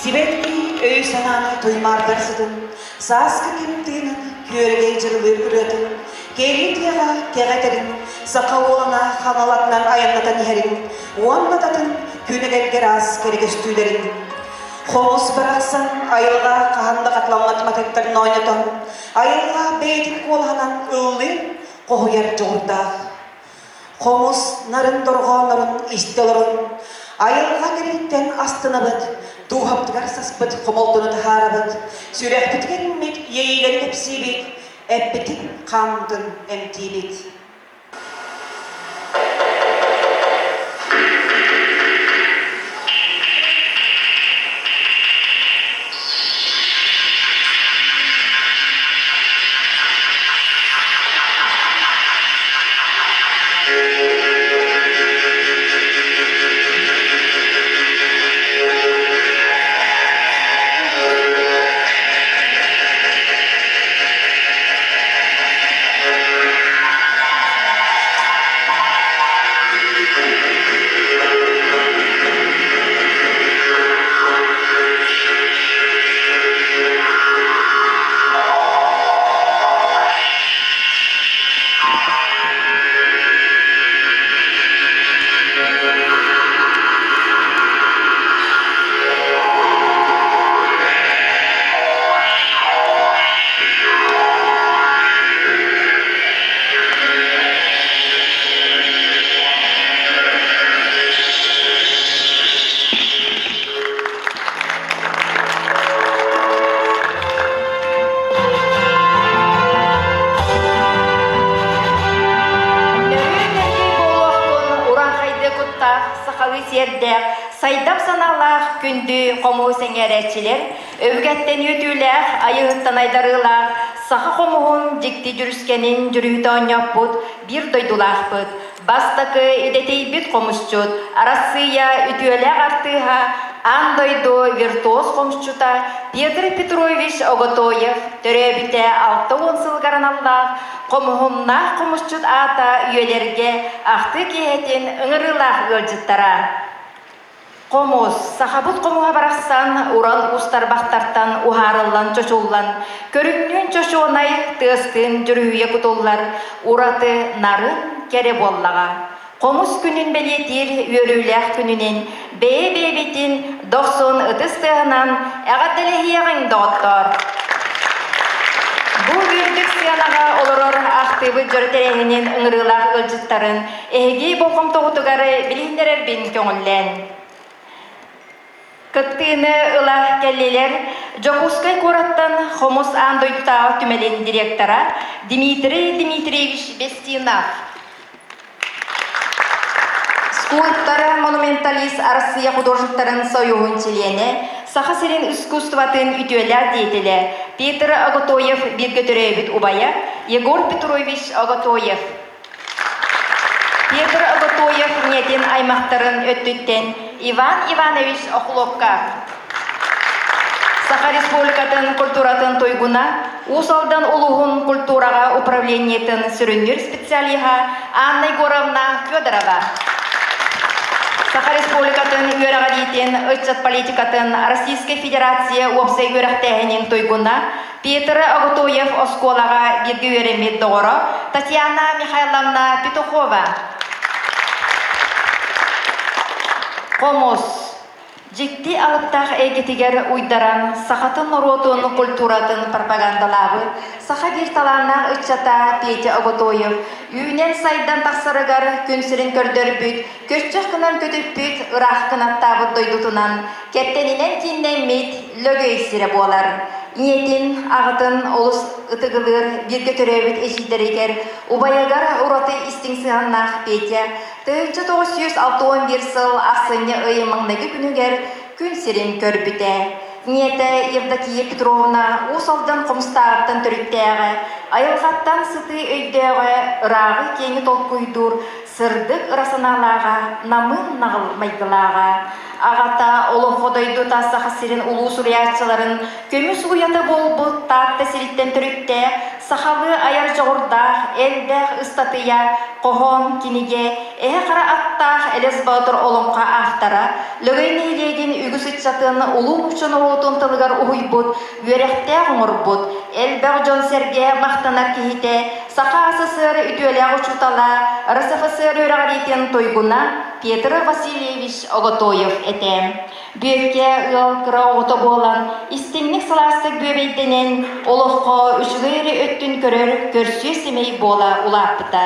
Сибэкки өйү-санааны туймаардар сытын, сааскы ким тыынын, күөрэгэй дьырылыыр ырыатын, кэрии тыаҕа кэҕэ этэрин, саха уолана ханалатынан айаннатан иһэрин уонна татын күн эгэлгэ ыраас кэрэ көстүүлэрин. Хомус барахсан айылҕа хаһан да хатыламмат матыыптарын оонньотон, айылҕа бэйэтин куолаһынан ыллыыр, хоһуйар дьоҕурдаах. Хомус нарын дорҕооннорун истэ олорон, айылҕа кэриттэн астынабыт, дууһабытыгар саспыт хомолтону таһаарабыт, сүрэхпитигэр иҥмит иэйиилэри кэпсиибит, эппитин хааммытын эмтиибит. Нөрүөн нөргүй буолуохтун урааҥхайдыы куттаах, сахалыы сиэрдээх, сайдам санаалаах күндү хомуһу сэҥээрээччилэр, өбүгэттэн үөтүүлээх, айыһыттан айдарыылаах саха хомуһун дьикти дьүрүскэнин дьүрүһүтэ оонньоппут биир дойдулаахпыт, Бастакы идэтийбит хомусчут, Арассыыйа үтүөлээх артыыһа, аан дойду виртуоз хомусчута Петр Петрович Оготоев төрөөбүтэ 60 сылыгар аналлаах хомуһуннаах хомусчут аата үйэлэргэ ахтыы киэһэтин ыҥырыылаах ыалдьыттара. Хомус, сахабыт хомуһа барахсан уран уус тарбахтартан уһаарыллан чочуллан, көрүҥнүүн чочуонай, тыастыын дьүрүһүйэ кутуллар ураты нарын, кэрэ буоллаҕа. Хомус күнүн бэлиэтиир үөрүүлээх күнүнэн бэйэ-бэйэбитин дохсун ытыс тыаһынан эҕэрдэлэһиэҕиҥ, доҕоттоор! Бу үрдүк сыанаҕа олорор ахтыыбыт дьоро тэрээһинин ыҥырыылаах ыалдьыттарын Эһиги болҕомтоҕутугар билиһиннэрэрбин көҥүллээн. Кыттыыны ыла кэллилэр Дьокуускай куораттан Хомус аан дойдутааҕы түмэлин директора Дмитрий Дмитриевич Бестинов, скульптор, монументалист Арассыыйа художниктарын союһун чилиэнэ, Саха сирин искусствотын үтүөлээх деятелэ Петр Оготоев бииргэ төрөөбүт убайа Егор Петрович Оготоев, Петр Оготоев ийэтин аймахтарын өттүттэн Иван Иванович Охлопков. Саха Республикатын культуратын туйгуна, Уус Алдан улууһун культураҕа управлениетын сүрүннүүр специалиһа Анна Егоровна Федорова. Саха Республикатын үөрэҕириитин, ыччат политикатын Российскай Федерация уопсай үөрэхтээһинин туйгуна Петр Оготоев оскуолаҕа бииргэ үөрэммит доҕоро Татьяна Михайловна Петухова. Хомус. Дьикти алыптаах эйгэтигэр уйдаран сахатын норуотун культуратын пропагандалаабыт саха биир талааннаах ыччата Петя Оготоев үүнэн-сайдан тахсарыгар күн сирин көрдөрбүт, көччөх гынан көтүппүт, ыраах кынаттаабыт дойдутунан кэртэнинэн кииннэммит Лөгөй сирэ буолар. Ийэтин, аҕатын олус ытыгылыыр бииргэ төрөөбүт эдьиийдэригэр, убайыгар ураты истиҥ сыһыаннаах Петя 1961 сыл ахсынньы ый маҥнайгы күнүгэр күн сирин көрбүтэ. Ийэтэ Евдокия Петровна Уус Алдан Хомустааҕыттан төрүттээҕэ, айылҕаттан сытыы өйдөөҕө, ырааҕы-киэҥи толкуйдуур сырдык ыра санаалааҕа, намыын наҕыл майгылааҕа. Аҕата Олоҥхо дойдута Саха сирин улуу суруйааччыларын көмүс уйата буолбут Таатта сириттэн төрүттээх, сахалыы айар дьоҕурдаах, элбэх ыстатыйа, хоһоон, кинигэ, эһэ хара аттаах Элэс Боотур олоҥхо автора, Лөгөй нэһилиэгин үгүс ыччатын улуу нуучча норуотун тылыгар уһуйбут, үөрэхтээх оҥорбут, элбэх дьон-сэргэ махтанар киһитэ, Саха СССР үтүөлээх учуутала, РСФСР үөрэҕириитин туйгуна Петр Васильевич Оготоев этэ. Бүөккэ ыал кыра оҕото буолан, истиҥник сылаастык бүөбэйдэнэн, олоххо үчүгэй эрэ өттүн көрөр көрсүө-сэмэй буола улааппыта.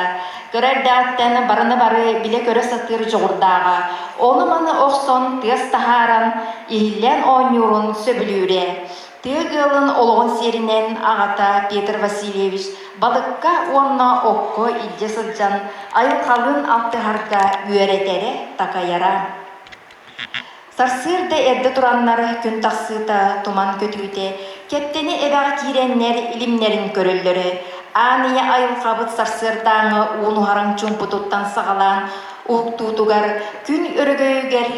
Кыра эрдэҕиттэн барыны-бары билэ-көрө сатыыр дьоҕурдааҕа, ону-маны охсон тыас таһааран, иһиллээн оонньуурун сөбүлүүрэ. Тыа ыалын олоҕун сиэринэн аҕата Петр Васильевич балыкка уонна окко илдьэ сылдьан айылҕалыын алтыһарга үөрэтэрэ, такайара. Сарсыарда эрдэ тураннар күн тахсыыта, туман көтүүтэ, Кэптэни эбэҕэ киирэннэр илимнэрин көрөллөрө. Аан ийэ айылҕабыт сарсыардааҥҥы уун уһараҥ чуумпутуттан саҕалаан уһуктуутугар, күн өрөгөйүгэр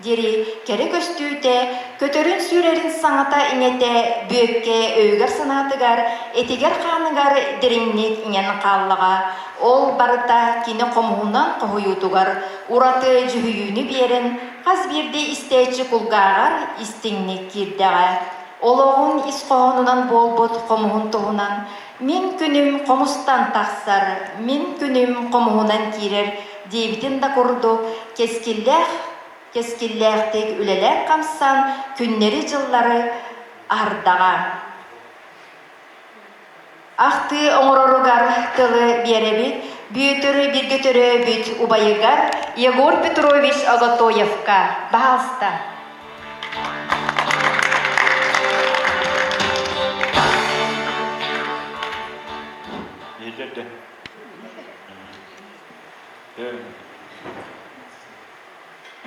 диэри кэрэ көстүүтэ, көтөрүн-сүүрэрин саҥата-иҥэтэ Бүөккэ өйүгэр-санаатыгар, этигэр-хааныгар дириҥник иҥэн хааллаҕа. Ол барыта кини хомуһунан хоһуйуутугар ураты дьүһүйүүнү биэрэн, хас биирдии истээччи кулгааҕар истиҥник киирдэҕэ. Олоҕун ис хоһоонунан буолбут хомуһун туһунан «Мин күнүм хомустан тахсар, мин күнүм хомуһунан киирэр» диэбитин да курдук кэскиллээх кэскиллээхтик үлэлээн-хамсаан күннэри-дьыллары аһардаҕа. Ахтыы оҥороругар тылы биэрэбит Бүөтүр бииргэ төрөөбүт убайыгар Егор Петрович Оготоевка. Баһаалыста.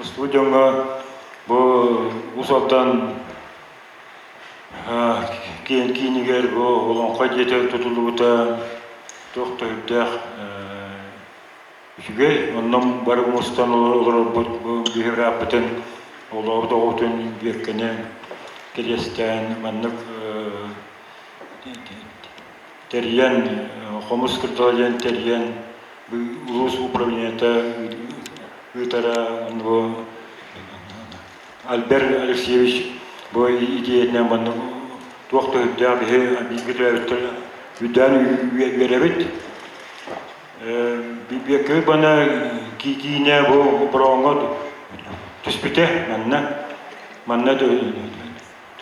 Студиоҥҥа бу Уус Алдан киинигэр бу Олоҥхо дьиэтэ тутуллубута туох да үрдээх үчүгэй. Онно бары мустан олорорбут бу биһи бырааппытын олоҕубут оҕотун Бүөккэни кириэстээн маннык тэрийэн, хомус кырдала диэн тэрийэн улуус управлениета ыытара бу Альберт Алексеевич бу идеятынан маннык туох да үрдээх биһи бииргэ төрөөбүттэр үрдээн үөрэбит. Биэккэбит бана киинэ бу бороҕоҥҥо түспүтэ манна. Манна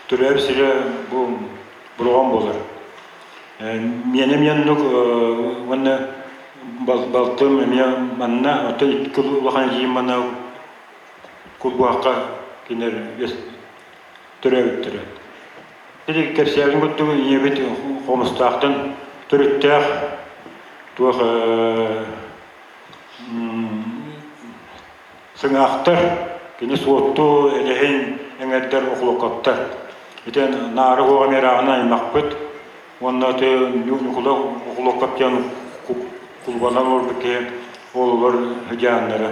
төрөөбүт сирэ бу Бороҕон буолар. Миэнэ эмиэ оннук уонна балтым эмиэ манна, оттон икки улахан эдьиийим манна Кулбуһахха кинилэр төрөөбүттэрэ. Ити кэпсээбитим курдук ийэбит Хомустаахтан төрүттээх туох сыҥаахтар, кини Суотту, Элэһин эҥэрдэр охлокоттар. Ити Наары уоҕа эмиэ аймахпыт уонна ити Ньукула Охлокоп диэн кулубанан олорбут киһи ол олор сыдьааннара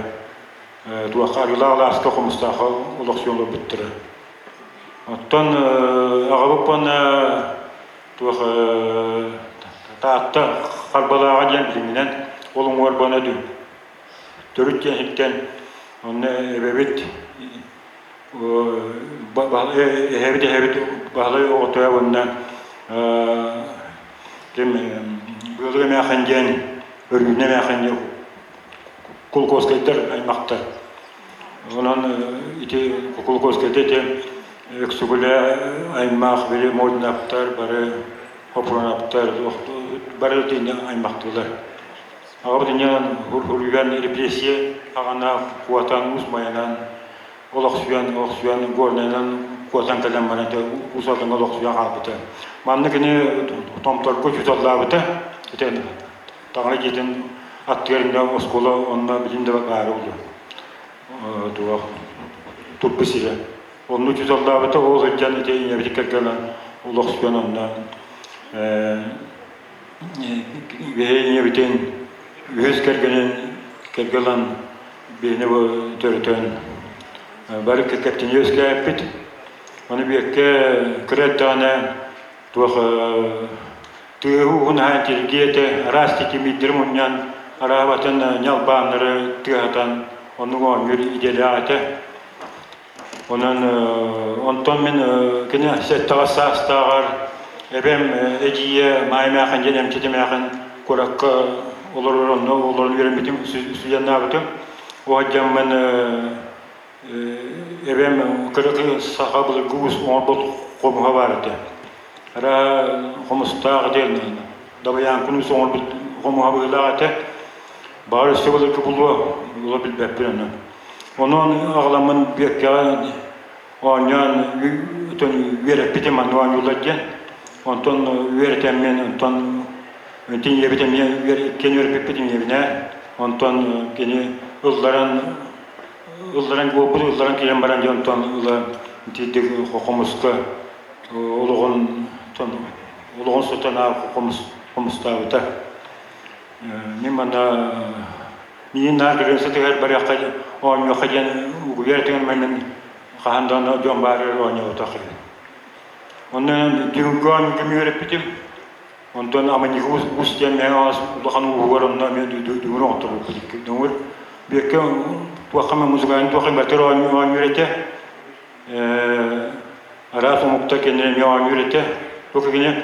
туохха Арыылаах алааска Хомустаахха олохсуйан олорбуттара. Оттон аҕабыт уонна туох Таатта Харбалааҕа диэн билиҥҥинэн ол уҥуор буона төрүт диэн иһиттэн онно эбэбит эһэбит эһэбит Баһылай оҕотуйа уонна ким Быалык эмээхин диэн Өрүүнэ эмээхин диэн Кулукуоскайдар аймахтар. Онон ити Кулукуоскайда ити Өксүгүлэ аймах били Модинаптар бары Хопурунаптар бары итиннэ аймахтыылар. Аҕабыт инньэ хуруйан репрессия аҕана куотан уус майанан олохсуйан олохсуйан Горнайынан куотан кэлэн баран Уус Алдаҥҥа олохсуйан хаалбыта. Манна кини Томторго учууталлаабыта. Ити таҥара дьиэтин аттыгар инньэ оскуола онно билин да баара буолуо. Туох турбу сирэ. Онно учууталлаабыта ол сылдьан ити ийэбит кэргэнэ олохсуйан онно Ийэбитин үһүс кэргэнин кэргэ ылан биһини бу төрөтөн. Бары кэптини үөскээппит. Ону биэккэ кыра эрдэҕинэ туох тыаһы уһун аһаан тиргиэ этэ, араас титимиирдэри мунньан, араабатын ньалбааннары тыаһатан оннук оонньуур идэлээх этэ. Онон онтон мин кини сэттэҕэ саастааҕар эбэм эдьиийэ Маай Эмээхин диэн эмчит эмээхин куоракка олорор онно олорон үөрэммитим, студеннаабытым. Ол дьаммын эбэм кыра саха былыргы уус оҥорбут хомуһа баар этэ. Ара хомустаах диэн Дабайааҥкын уус оҥорбут хомуһа быһыылаах этэ. Баҕар өссө былыргы булуо, була билбэппин ону. Онон аҕаламмын Бүөккэҕэ оонньоон үөрэппитим манна оонньууллар диэн. Онтон үөрэтэммин, онтон ийэбит эмиэ иккиэн үөрэппиппит ийэбинэ. Онтон кини ылларан ылларан буолбут ылларан киирэн баран дьэ онтон ыла итирдик хомуска олоҕун олоҕун сотон хомус хомустаабыта. Мин манна миин наар кэлэн сытыгар барыахха оонньуохха диэн угуйар этигин мин хаһан да дьон баарыгар оонньоотох. Онно дүҥкү оонньугум үөрэппитим. Онтон Аманьыгы уус диэн мэҥэ улахан ууһугар онно эмиэ дүҥүр оҥотторбуппут дүҥүр. Бүөккэ туохха эмэ музыкальнай туох эмэ оонньуур этэ. Араас омуктар кэннэ эмиэ оонньуур этэ. Бу кини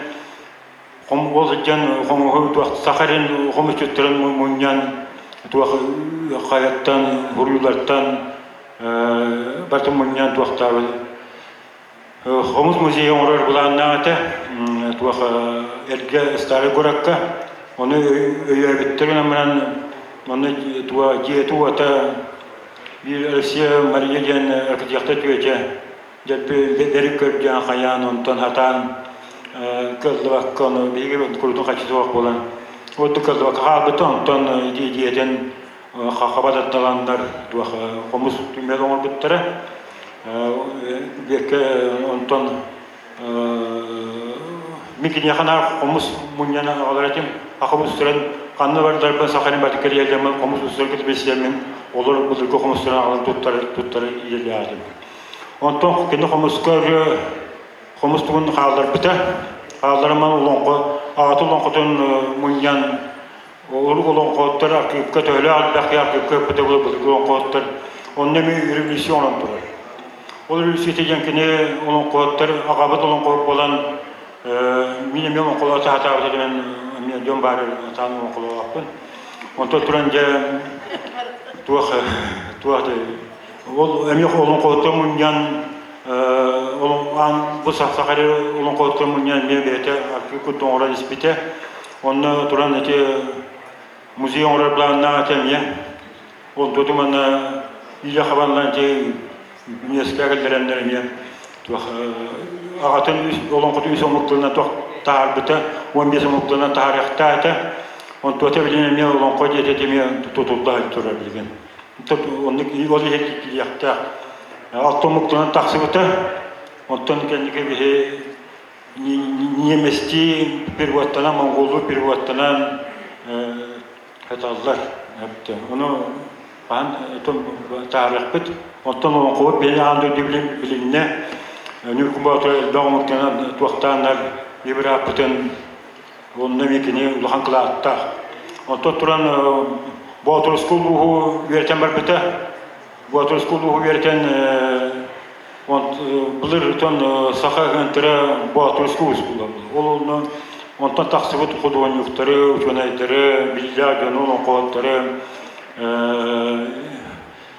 ол сылдьан хомуһу туох саха эрин хомусчуттарын мунньан туох хайаттан, буруйлартан барытын мунньан туохтаабыт Хомус музейа оҥорор былааннаах этэ туох эргэ Старый куоракка. Ону өйөөбүттэр гынан баран онно туох дьиэтэ-уота биир Россия Мария диэн архитектор түөтэ дьэлби бэрик көрдөөн хайаан онтон хатаан кыаллыбакка ону биһиги курутун хаччы суох буолан ордук кыаллыбакка хаалбыта онтон дьиэтин хаба тардаланнар туох хомус түмэл оҥорбуттара Бүөккэ онтон мин киниэхэ наар хомус мунньан аҕалар этим. Хомус устуран ханна бардарбын саханы баты кэриэлэммин хомус устуран кэтибэсиэммин олор былыргы хомустарын аҕалан туттар туттар идэлээхтим. Онтон кини хомуска хомус тугун хаалларбыта. Хаалларыман олоҥхо аҕатын олоҥхотун мунньан Урут олоҥхоһуттар архыыпка төһөлөөх элбэх киһи архыыпка ыппыта былыргы олоҥхоһуттар онно эмиэ революция оҥорон турар. Ол революция диэн кини олоҥхоһуттар аҕабыт олоҥхоһут буолан мин эмиэ олоҥхолоо саатаабыта диэн эмиэ дьон баар саан олоҥхолоохпун. Онтон туран дьэ туох туох ол эмиэ олоҥхоһуттар мунньан бу саха олоҥхоһуттар мунньан эмиэ бэйэтэ архыып курдук оҥорон испитэ. Онно туран ити музей оҥорор планнаах этэ эмиэ. Онтутум манна илэ хабаннан ити ЮНЕСКО кэллэрэннэр эмиэ туох аҕатын олоҥхотун үс омук тылынан туох таһаарбыта, 15 омук тылынан таһаарыахтаах этэ. Онтуота билигин эмиэ олоҥхо дьиэтэ эмиэ тутулла турар билигин. Оннук ол иһин киириэхтээх. Алта омук тылынан тахсыбыта. Оттон кэнники биһи Немецтии переводтанан, монголлуу переводтанан саталлар. Ону хаһан таарыахпыт. Оттон олоҥхобут биһиги аан дойду билиннэ. Ньургун Боотур элбэх омуктанан туохтааннар бырааппытын онно эмиэ кини улахан кылааттаах. Онтон туран Боотурускул улууһу үөрэтэн барбыта. Боотурускул улууһу үөрэтэн Былыр отон саха ыһыантара Боотурускай уус буолар. Ол онно онтон тахсыбыт худуонньуктары, учуонайдары, биллээх дьону, олоҥхоһуттары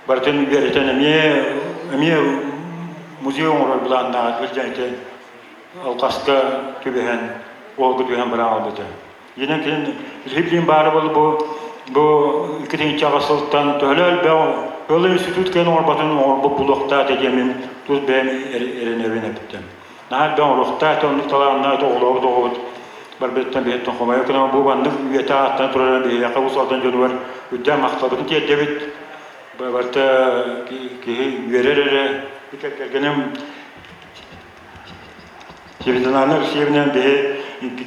барытын үөрэтэн эмиэ эмиэ музей оҥорор былааннаах сылдьан ити алҕаска түбэһэн уолга түһэн баран хаалбыта. Дьинэн кини билигин баара буолла бу бу икки сылтан төһөлө элбэх ыал институт кэлэн оҥорботун оҥорбут булуохтаах этэ диэн мин тус бэйэм эрэнэбин эбиттэн. Наһаа элбэх оҥоруохтаах этэ оннук талааннаах оҕолообут оҕобут барбыттан биһиттэн хомойо гынан бу маннык үйэтэ ааттана турара биһиэхэ Уус Алдан дьонугар үрдээх махталбытын тиэрдэбит. Барыта киһи үөрэр эрэ кэргэним Светлана Алексеевна биһи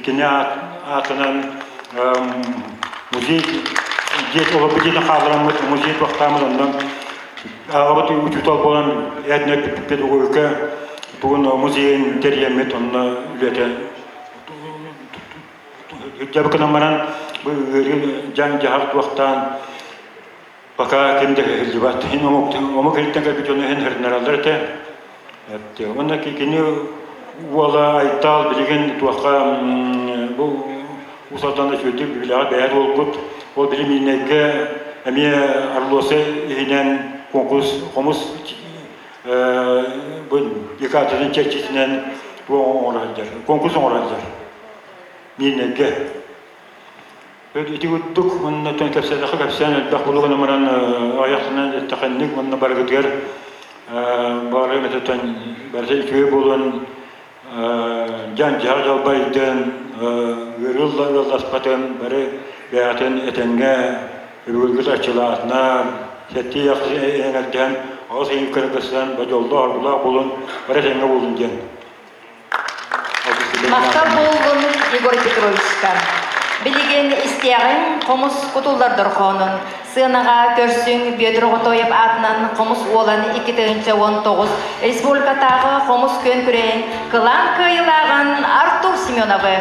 кини аатынан музей дьиэ олорбут дьиэтин хааллараммыт музей туохтааммыт онно. Аҕабыт учуутал буолан этнопедагогика тугун музейын тэрийэммит онно үлэтэ дьабыкынан баран бу ыарыы дьаҥ-дьаһах туохтаан пока ким да кыһыллыбат. Иһин омук омук иһиттэн кэлбит дьону иһин хырынараллар этэ. Уонна кини уола Айтал билигин туохха бу Уус Алдан үчүгэйдик билэҕэ бэйэ буолбут. Ол били Миинэйгэ эмиэ Орлоса иһинэн конкурс хомус бу декадатын чэрчитинэн оҥоро сылдьар. Конкурс оҥоро сылдьар. Миинэйгэ. Ити курдук уонна кэпсээтэххэ кэпсээн элбэх буолугун ымыран айахтанан эттэхинник уонна барыгытыгар бары метотон барыта үчүгэй буолуон дьаҥ-дьаһах дьалбайдын, ыарыы ыалласпатын, бары бэйэҕитин этэҥҥэ өбүгэлэргит арчылаатынар, сэттиэ эҥэрдэһэн, аҕыс ыйын кыргыстан, дьоллоох-оргулаах буолун, бары этэҥҥэ буолун диэн. Махтал буоллун Егор Петровичка. Билигин истиэҕиҥ хомус кутуллар дорҕоонун. Сыанаҕа көрсүҥ Бүөтүр Оҕотоев аатынан хомус уолан 2019 республикатааҕы хомус күөн күрэһин кылаан кыайыылааҕын Артур Семеновы.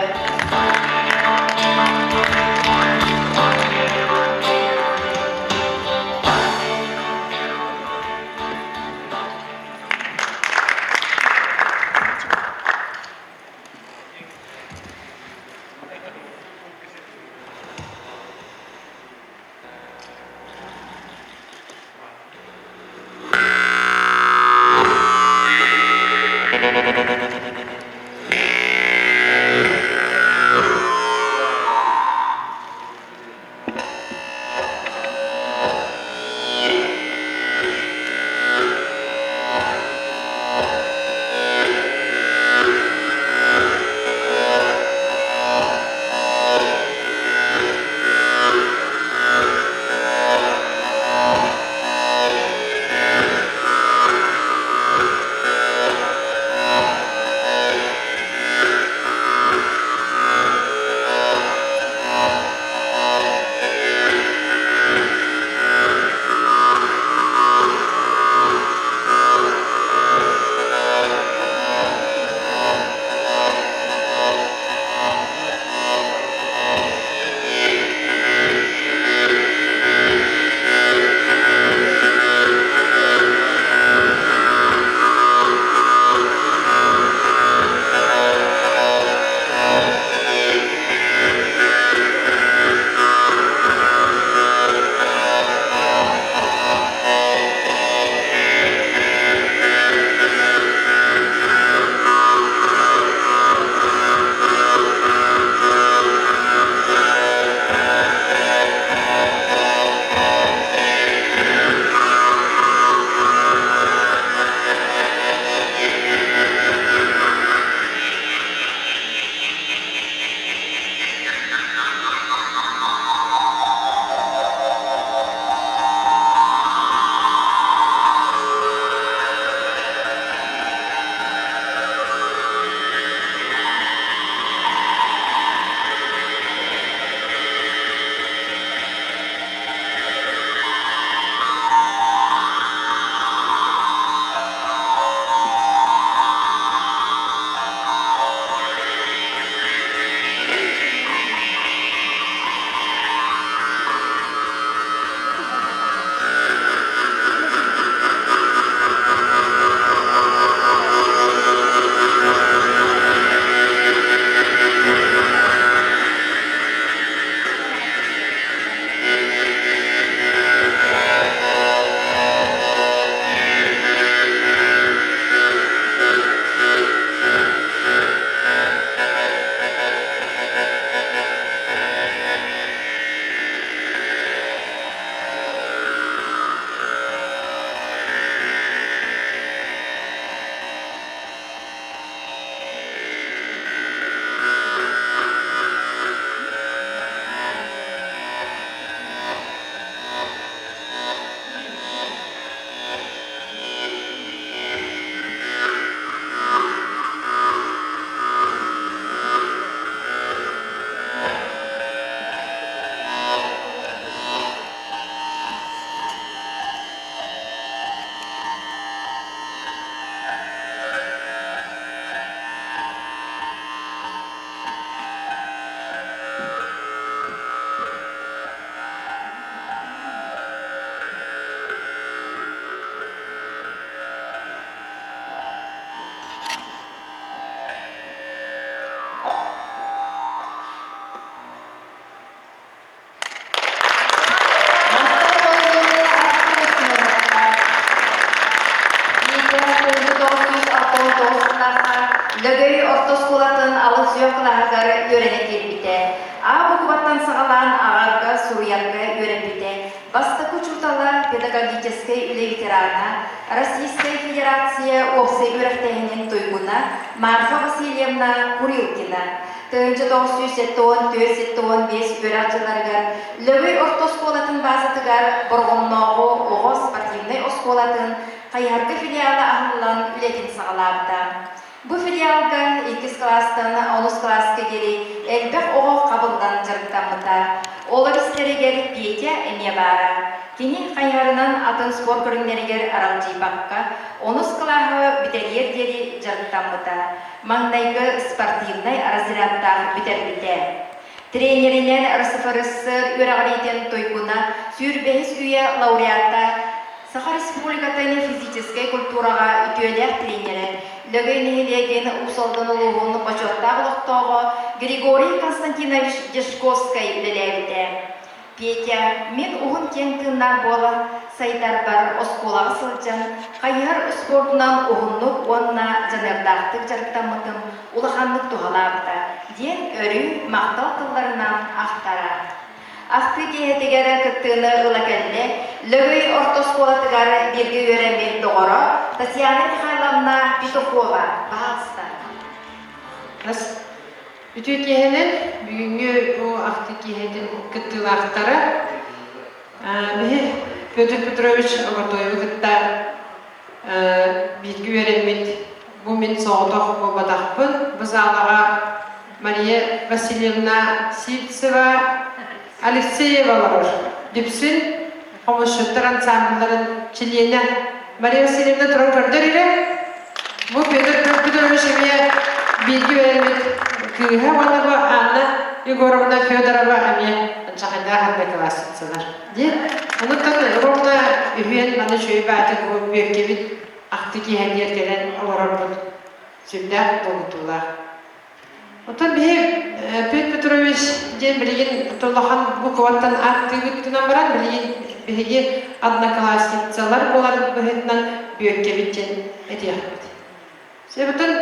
Лөгөй орто оскуолатын алын сүһүөх кылааһыгар үөрэнэ киирбитэ. А букубаттан саҕалаан ааҕарга, суруйарга үөрэппитэ. Бастакы учуутала, педагогическай үлэ ветерана, Российскай Федерация уопсай үөрэхтээһинин туйгуна Марфа Васильевна Курилкина. 1974-75 үөрэх дьылларыгар Лөгөй орто оскуолатын баазатыгар Борҕоннооҕу оҕо спортивнай оскуолатын хайыһарга филиала аһыллан үлэтин саҕалаабыта. Бу филиалга иккис кылаастан онус кылааска диэри элбэх оҕо хабыллан дьарыктаммыта. Олор истэригэр Петя эмиэ баара. Кини хайыһарынан атын спорт көрүҥнэригэр аралдьыйбакка, онус кылааһы бүтэриэр диэри дьарыктаммыта. Маҥнайгы спортивнай разрядтаах бүтэрбитэ. Тренеринэн РСФРСР үөрэҕириитин туйгуна, сүүрбэһис үйэ лауреата, Саха Республикатын физическэй культураҕа үтүөлээх тренерэ, Лөгөй нэһилиэгин Уус Алдан улууһун бочуоттаах олохтооҕо Григорий Константинович Дьячковскай үлэлээбитэ. Петя, мин уһун киэҥ тыыннаах буола сайдарбар оскуолаҕа сылдьан, хайыһар успуордунан уһуннук уонна дьаныардаахтык дьарыктаммытым улаханнык туһалаабыта, диэн өрүү махтал тылларынан ахтара. Ахтыы киэһэтигэр кыттыыны ыла кэллэ Лөгөй орто оскуолатыгар бииргэ үөрэммит доҕоро Татьяна Михайловна Петухова. Баһаалыста. Үтүө киэһэнэн бүгүҥҥү бу ахтыы киэһэтин кыттыылаахтара биһи Петр Петрович Оготоевы кытта бииргэ үөрэммит бу мин соҕотох буолбатахпын. Бу саалаҕа Мария Васильевна Сивцева Алексеева олорор. Дүпсүн хомусчуттар ансамблларын чилиэнэ Мария Васильевна туран көрдөр эрэ. Бу Петр Петрович эмиэ бииргэ үөрэммит кыыһа уонна бу Анна Егоровна Федорова эмиэ Анчахайдаах одноклассницалар. Диэн. Онуттан ровно үһүөн маны үчүгэй баатык бу бүөккэбит ахты киэһэтигэр кэлэн олорорбут сүрдээх долгутуулаах. Оттон биһи Петр Петрович диэн билигин улахан букваттан ааттыыбыт гынан баран билигин биһиги одноклассницалар буолар быһыытынан Бүөккэбит диэн этиэхпит. Себетин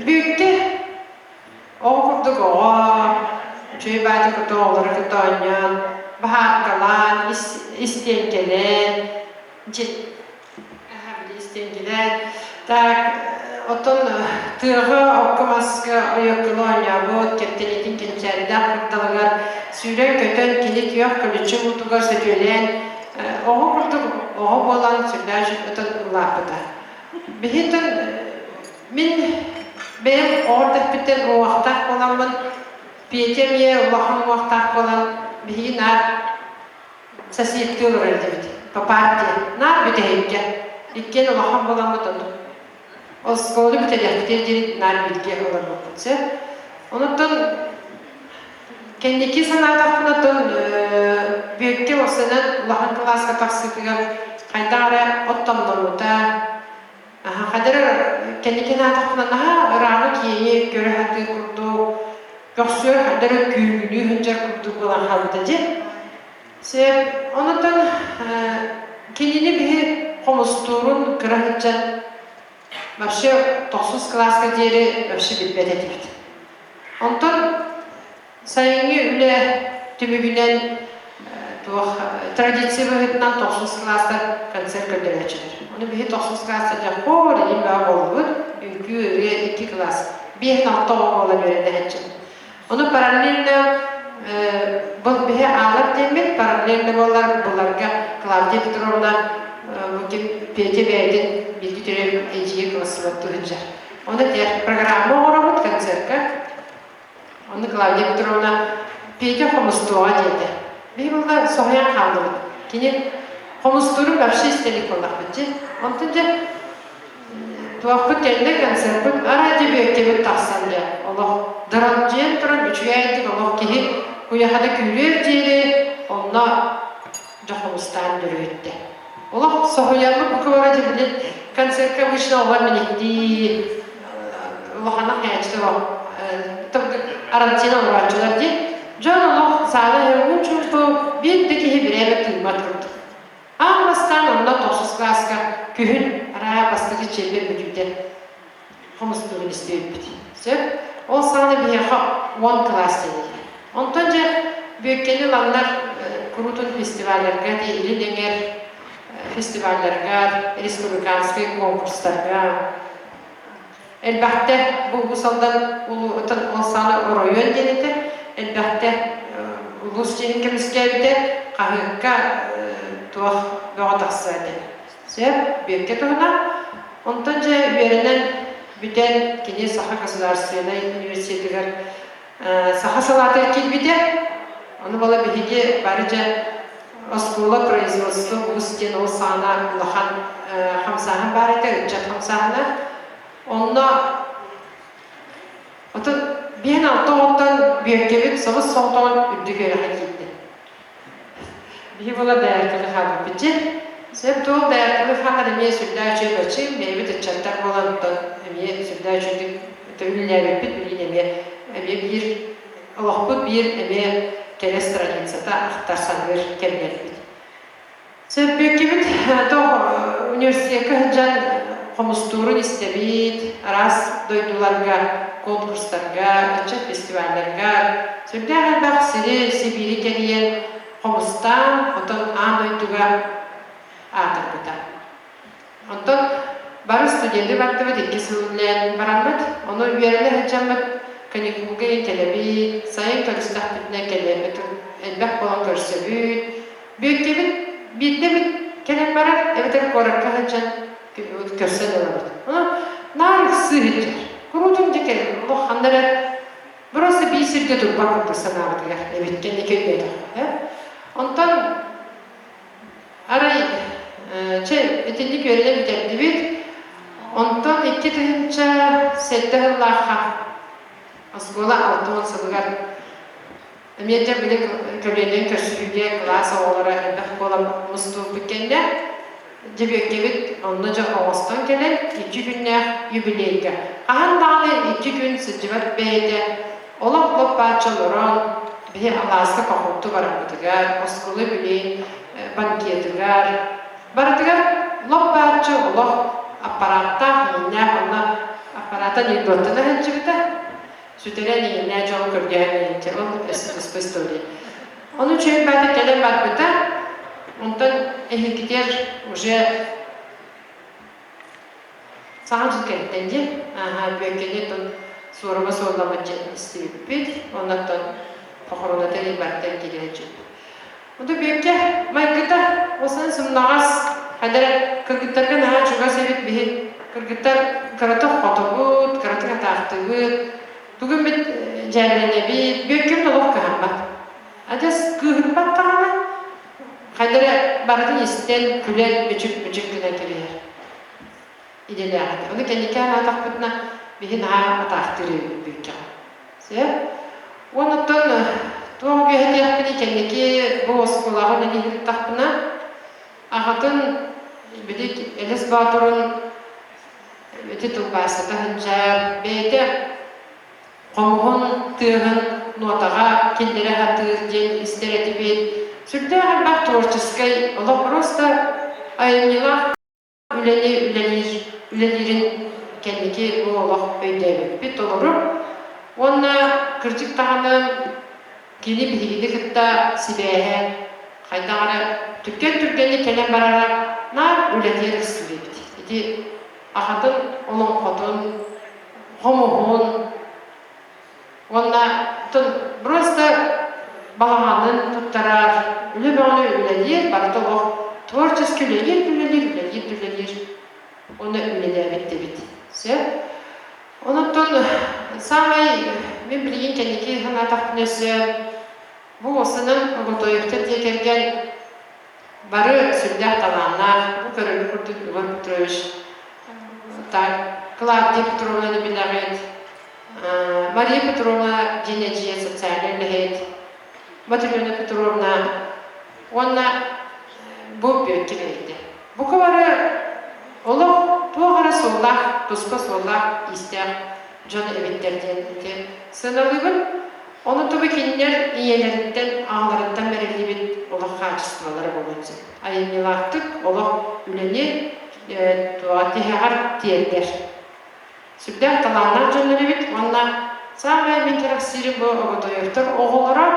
Бүөккэ оҕо курдук оҕо, үчүгэй баайдык кытта оҕолору кытта оонньоон, баһааркалаан, истиэҥкэлээн, Истиэҥкэлээн. Так, оттон тыаҕа окко-маска ойоккуну оонньообут, кэптэниитин кэнчээридээх кырдалыгар сүүрэн-көтөн, кини күөх көлүччэ уутугар сөтүөлээн, оҕо курдук оҕо буолан сүрдээх үчүгэй улааппыта. Биһиттэн мин бэйэм оҕо эрдэхпиттэн уҥуохтаах буоламмын, Петя эмиэ улахан уҥуохтаах буолан, биһиги наар соседтыы олорор этибит. По партии. Наар бүтэһиккэ. Иккиэн улахан буоламмыт ону. Оскуоланы бүтэриэхпитигэр диэри наар бииргэ олорбуппут сөп. Онуттан кэнники санаатахпына оттон Бүөккэ уопсайынан улахан кылааска тахсыытыгар хайдах эрэ оттомноммута, хайдах эрэ кэнники санаатахпына наһаа ырааҕы киэҥи көрө сатыыр курдук, көхсүөр хайдах эрэ күүгүнүү сылдьар курдук буолан хаалбыта дьэ. Сөп. Онутан кинини биһи хомустуурун кыра сылдьан вообще тохсус кылааска диэри вообще билбэт этибит. Онтон сайыҥҥы үлэ түмүгүнэн туох традиция быһыытынан тохсус кылаастар концерт көрдөрөөччүлэр. Ону биһи тохсус кылаастар дьэ хор иһин бөҕө буоллубут. Үҥкүү, ырыа икки кылаас. Биэһин алта оҕо буолан үөрэнээччи. Ону параллельно бұл биһи аалар диэммит параллельно буолар буларга Клавдия Петровна Петя бэйэтин бииргэ төрөөбүт эдьиийэ кылассыбат туһунжар. Оны программа оҥоробут концертка. Оны Клавдия Петровна Петя хомустуоҕа диэтэ. Биһи булла соһуйан хааллыбыт. Кини хомустуурун вообще истэлик буоллахпыт дьи. Онтон дьэ Туохпут кэллэ концерппыт арай бүөккэбит тахсан дьэ олох дыралдьыйан туран үчүгэйдик олох киһи куйахата күүрүөр диэри онно дьохомустаан дөрүһүттэ. Олох соһуйаммыт бука бара дьэ били концертка обычно олор миниктии улаханах хайачты арантина олорооччулар дии. Дьон олох саала иһэ чумпу биир да киһи бирээмэ тыыммат курдук. Аан бастаан онно тохсус кылааска күһүн араа бастакы чиэппэр бүтүүтэ. хомустуурун истибиппит. Сөп. Ол саҕана биһиэхэ 10 кылаас диэн Онтон дьэ Бүөккэни ыланнар куруутун фестивалларга, Илин эҥэр фестивалларга, республиканскай конкурстарга элбэхтэ бу Уус Алдан ол саҕана оройуон диэн этэ, элбэхтэ улуус дьиэтин көмүскээбитэ, хаһыакка туох бөҕө тахсыа этэ. Сөп, Бүөккэ туһунан. Онтон дьэ үөрэнэн бүтэн кини Саха государственнай университетыгар саха салаатыгар киирбитэ. Ону буола биһиги бары дьэ оскуола производство вуз диэн ол саҕана улахан хамсааһын баар этэ, ыччат хамсааһына. Онно отут биэн алта оҕоттон Бүөккэбит собус соҕотоҕун үрдүк үөрэххэ киирдэ. Биһи буола дэйэркэни хаалбыппыт дьэ. Сөп туох дэйэркэни хаалар эмиэ сүрдээх үчүгэй бачыым, бэйэбит ыччаттар буолан оттон эмиэ сүрдээх үчүгэйдик үлэлээбиппит билигин эмиэ эмиэ биир олохпут биир эмиэ кэрэ страницата ахтар саныыр кэмнэрбит. Сөппүөккэбит туох университекка сылдьан хомустуурун истэбит, араас дойдуларга, конкурстарга, ыччат фестивалларга сүрдээх элбэх сири, Сибиири кэрийэн хомустаан, оттон аан дойдуга аатырбыта. Онтон бары студенты бардыбыт, икки сыл үлэлээн бараммыт, ону үөрэнэ сылдьаммыт каникулга кэлэбит, сайын көрүстэхпитинэ кэлэбит, элбэх буолан көрсөбүт, Бүөккэбит биирдэ эмит кэлэн барар, эбэтэр куоракка сылдьан көрсөн ылабыт. Онон наар ыксыы сылдьар. Куруутун дьэ кэлэн олох ханна эрэ просто биир сиргэ турбат курдук санаабытыгар эбит кэнники өйдөөтөххө. Онтон арай чэ итинник үөрэнэ бүтэрдибит. Онтон 2007 сыллаахха оскуола 60 сылыгар Эмиэ дьэ били көлүөнэн көрсүһүүгэ кылаас оҕолоро элбэх буолан мустубуппут кэннэ дьэбиэккэбит онно дьэ оҥостон кэлэн икки күннээх юбилейга хаһан даҕаны икки күн сылдьыбат бэйэтэ олох лоп-бааччы олорон биһи алааска походту барарбытыгар оскуола юбилейын банкетыгар барытыгар лоп-бааччы олох аппарааттаах иҥиннээх онно аппараата анекдоттана сылдьыбыта сүтэрэн иҥиннээх дьону көрдөһөн иһинчэ ол туспа история. Ону үчүгэй баата кэлэн барбыта, онтон эһикитигэр уже саҥа дьыл кэнниттэн дии, ааһа Бүөккэни оттон суорума суолламмыт дьиэ истибиппит, оннуттан похороната барыта киирээччи. Ото Бүөккэ майгыта уосан сымнаҕас, хайдара кыргыттарга наһаа чугас эбит биһи кыргыттар кыратык хотобут, кыратык атаахтыыбыт, тугу эмит дьээбэлэнэбит, Бүөккэбит олох кыһаммат. Адьас кыыһырбат даҕаны, хайдара барытын истэн, күлэн, мүчүк-мүчүк гынан кэбиһэр идэлээх этэ. Ону кэнники анаатахпытына, биһи наһаа атаахтыыр эбиппит Бүөккэҕэ. Сөп. Онуттан туох үөһэтиэхпиний кэнники бу оскуолаҕа үлэлии сырыттахпына, аҕатын били Элэс Боотурун ити тылбаастата сылдьар, бэйэтэ хомуһун тыаһын нуотаҕа киллэрэ сатыыр диэн истэр этибит. Сүрдээх элбэх творческай олох просто айымньылаах үлэни үлэлиир үлэлиирин кэнники бу олох өйдөөбүппүт толору уонна кырдьык даҕаны кини биһигини кытта сибээһэ хайдах эрэ түргэн түргэнник кэлэн барара наар үлэтигэр ыксыыр эбит. Ити аҕатын олоҥхотун, хомуһун Уонна просто балаҕанын туттарар, үлэ бөҕөнү үлэлиир, барыта олох творчески үлэлиир, үлэлиир, үлэлиир, үлэлиир. Уонна үлэлээбит эбит. Сөп. Онон саамай мин билигин кэнники санаатахпына өссө бу уосанан Оготоевтар дьиэ кэргэн бары сүрдээх талааннаах, бу көрөргө курдук Иван Петрович, так, Клавдия Петровнаны билэҕит, Мария Петровна диэн эдьиийэ социальнай үлэһит, Матрена Петровна уонна бу Бүөккэ бэйэтэ. Бука бары олох туох эрэ суоллаах, туспа суоллаах-иистээх дьон эбиттэр диэн ити сыаналыыбын. Ону тугу кинилэр ийэлэриттэн, аҕаларыттан бэриллибит олох хаачыстыбалара буолуон сөп. Айымньылаахтык олох үлэни тиһэҕэр тиэрдэр. Сүрдээх талааннаах дьоннор эбит уонна саамай мин кэрэхсиирим бу Оготоевтар оҕолоро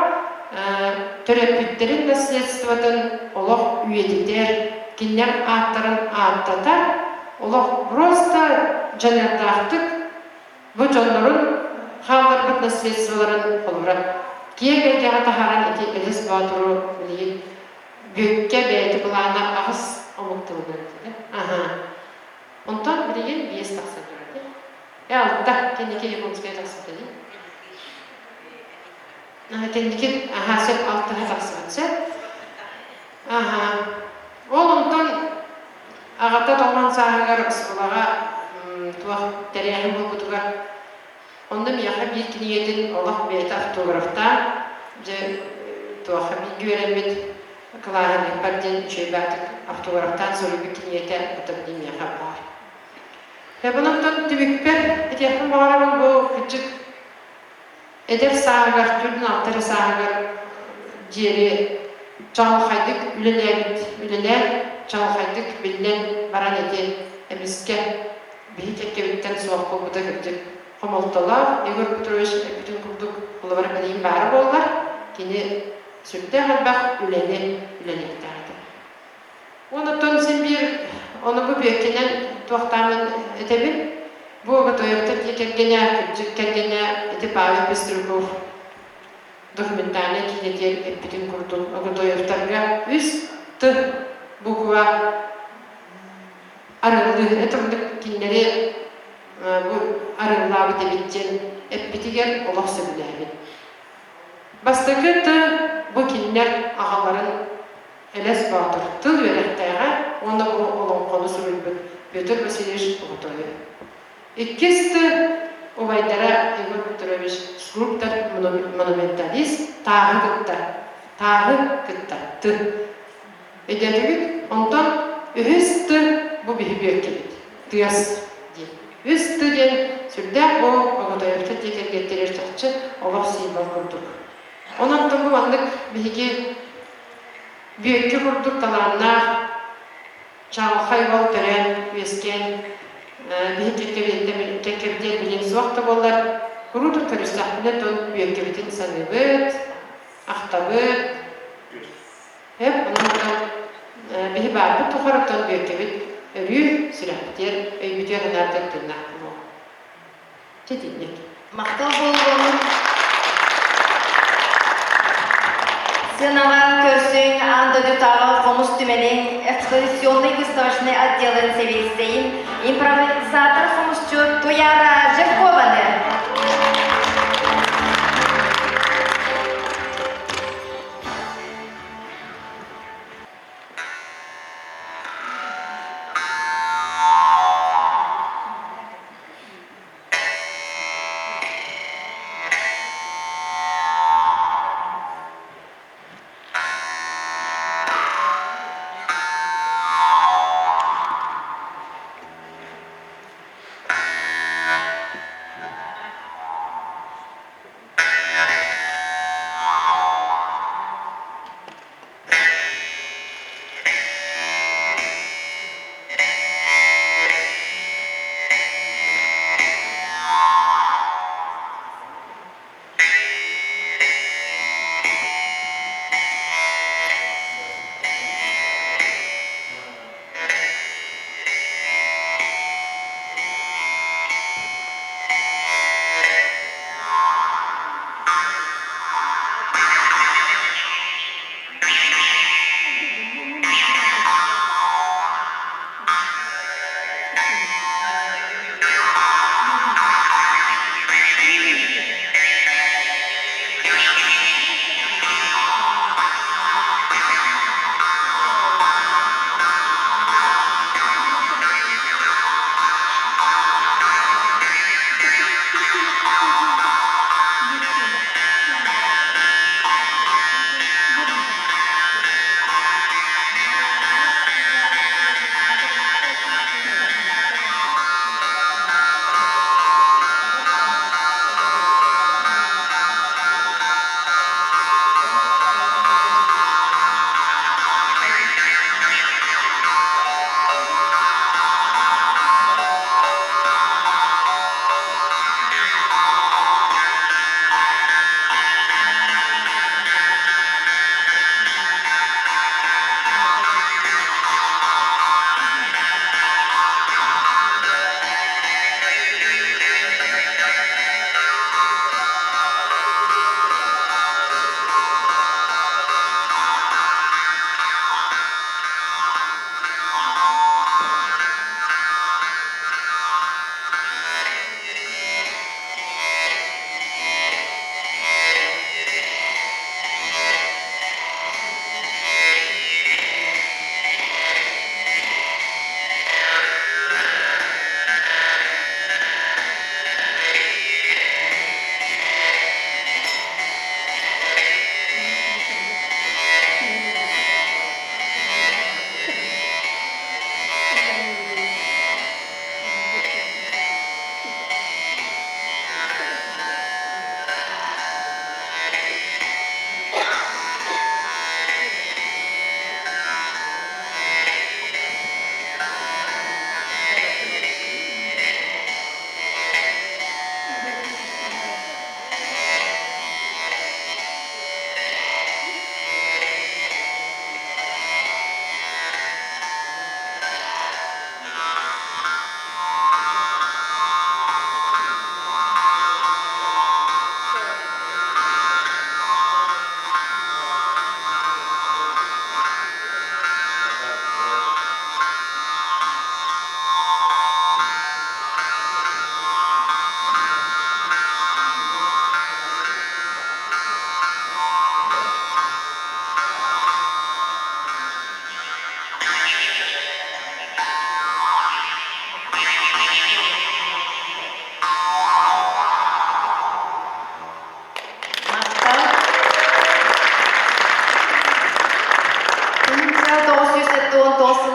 төрөппүттэрин наследствотын олох үйэтитэр, кинилэр ааттарын ааттатар, олох просто дьаныардаахтык бу дьоннорун хаалларбыт наследстволарын холобура киэҥ эйгэҕэ таһааран ити Элис Боотуру билигин Бүөккэ бэйэтэ былаана аҕыс омук тылынан этэ. Аһа. Онтон билигин биэс тахсан турар дии. Э алта кэнники японская тахсыбыта дии. Аха кэнники аха сөп алтыһа тахсыбыт сөп. Аха. Ол онтон аҕата тоҕон сааһыгар оскуолаҕа туох тэрээһин буолбутугар Онно миэхэ биир кинигэтин олох бэйэтэ автографтаан, дьэ туохха бииргэ үөрэммит кылааһынньыкпар диэн үчүгэй баатык автографтаан суруйбут кинигэтэ ото билигин миэхэ баар. Онон түмүкпэр этиэхпин баҕарабын бу кырдьык эдэр сааһыгар, 46 эрэ сааһыгар диэри чаҕылхайдык үлэлээбит, үлэлээн чаҕылхайдык биллэн баран ити эмискэ биһи кэккэбиттэн суох буолбута кырдьык хомолтолоох. Егор Петрович эппитин курдук, холобура билигин баара буоллар, кини сүрдээх элбэх үлэни үлэлиэхтээх этэ. Онуттан син биир ону бу бүөккэнэн туохтааммын этэбин. Бу Готоевтар дьиэ кэргэнэ, кырдьык кэргэнэ ити Павел Пестряков документальнай киинэтигэр эппитин курдук Оготоевтарга үс Т буква арыллыы это курдук кинилэри бу арыллаабыт эбит диэн эппитигэр олох сөбүлээбит. Бастакы Т бу кинилэр аҕаларын Элэс Боотур тыл үөрэхтээҕэ уонна бу олоҥхону суруйбут Петр Васильевич Оготоев. Иккис Т убайдара Егор Петрович скульптор, монументалист тааһы кытта, тааһы кытта Т. Өйдөөтүгүт? Онтон үһүс Т бу биһи бүөккэбит. Тыас диэн. Үс Т диэн сүрдээх бу Оготоевтар дьиэ кэргэттэригэр чахчы олох символ курдук. Онон бу маннык биһиги Бүөккэ курдук талааннаах, чаҕылхай уол төрөөн, үөскээн, биһи кэккэбитиэн билин суох да буоллар, куруутун көрүстэхпинэ тон Бүөккэбитин саныыбыт, ахтабыт. Эп, онон биһи баарбыт тухары тон Бүөккэбит өрүү сүрэхпитигэр, өйбүтүгэр санаабытыгар тыыннаах буолуо. Чэтинник. Махтал буолуоҕун. Сыанаҕа көрсүҥ аан дойдутааҕы хомус түмэлин экспозиционнай выставочнай отделын сэбиэдиссэйин импровизатор хомусчут Туяра Жиркованы.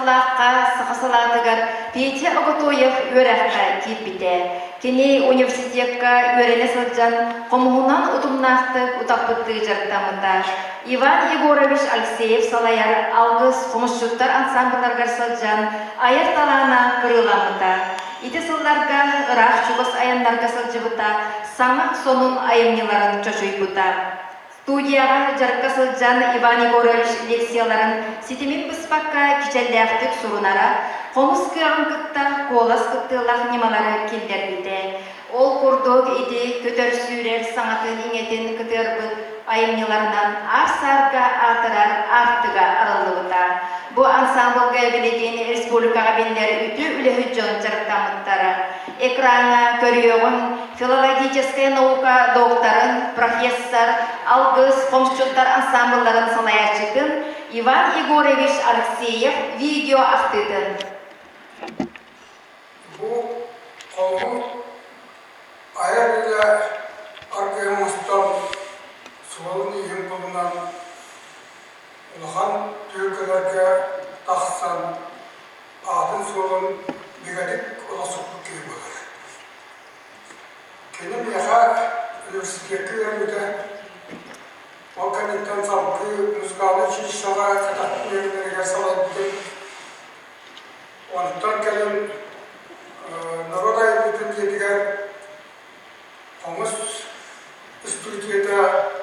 сыллаахха саха салаатыгар Петя Оготоев үөрэххэ киирбитэ. Кини университекка үөрэнэ сылдьан хомуһунан утумнаахтык утаппыттыы дьарыктаммыта. Иван Егорович Алексеев салайар Алгыс хомусчуттар ансамблларыгар сылдьан айар талаана кырыыламмыта. Ити сылларга ыраах-чугас айаннарга сылдьыбыта, саҥа сонун айымньыларын чочуйбута. Студияҕа дьарыкка сылдьан Иван Егорович лекцияларын ситимин быспакка кичэллээхтик сурунара, хомус кыаҕын кытта куолас кыттыылаах ньымалары киллэрбитэ. Ол курдук ити көтөр-сүүрэр саҥатын-иҥэтин кытыарбыт айымньыларынан аар-саарга аатырар аартыга арыллыбыта. Бу ансаамбылга билигин республикаҕа биллэр үтүө үлэһит дьон дьарыктаммыттара. Экраҥҥа көрүөҕүҥ филологическай наука докторын, профессор, Алгыс хомусчуттар ансаамбылларын салайааччытын Иван Егорович Алексеев видео ахтыытын. Бу хомус айар үлэ аргыһы мустан суолун-ииһин булунан улахан түһүлгэлэргэ тахсан аатын-суолун бигэтик олохсуппут киһи буолар. Кини миэхэ университекка үөрэммитэ, ол кэнниттэн салгыы музыкальнай училищеҕа кэтэх үөрэнэригэр салайбытым. Онтон кэлин норуот айымньытын дьиэтигэр хомус студията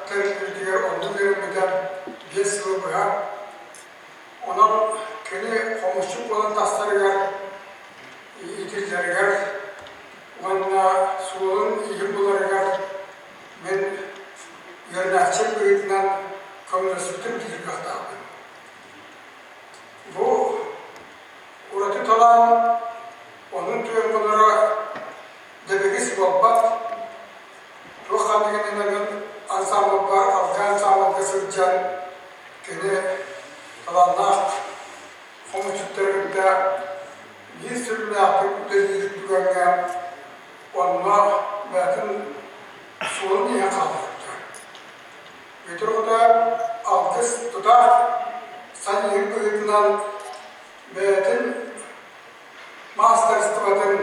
тэриллибитигэр онно үөрэммитэ 5 сылы быһа. Онон кини хомусчут буолан тахсарыгар, иитиллэригэр уонна суолун-ииһин буларыгар мин үөрэнээччим быһыытынан көмөлөспүтүм диир кыахтаахпын. Бу ураты талаан оннун туйаннара дэбигис буолбат, туох ханныгынан мин ансаамбылга, алга ансаамбылга сылдьан кини талааннаах хомусчуттары кытта биир сүрүннээхтик үлэлиир түгэҥҥэ онно бэйэтин суолун иһэн хаалбыттар. Петр Кутаев алгыс тутаах саньыыр быһыытынан бэйэтин маастарыстыбатын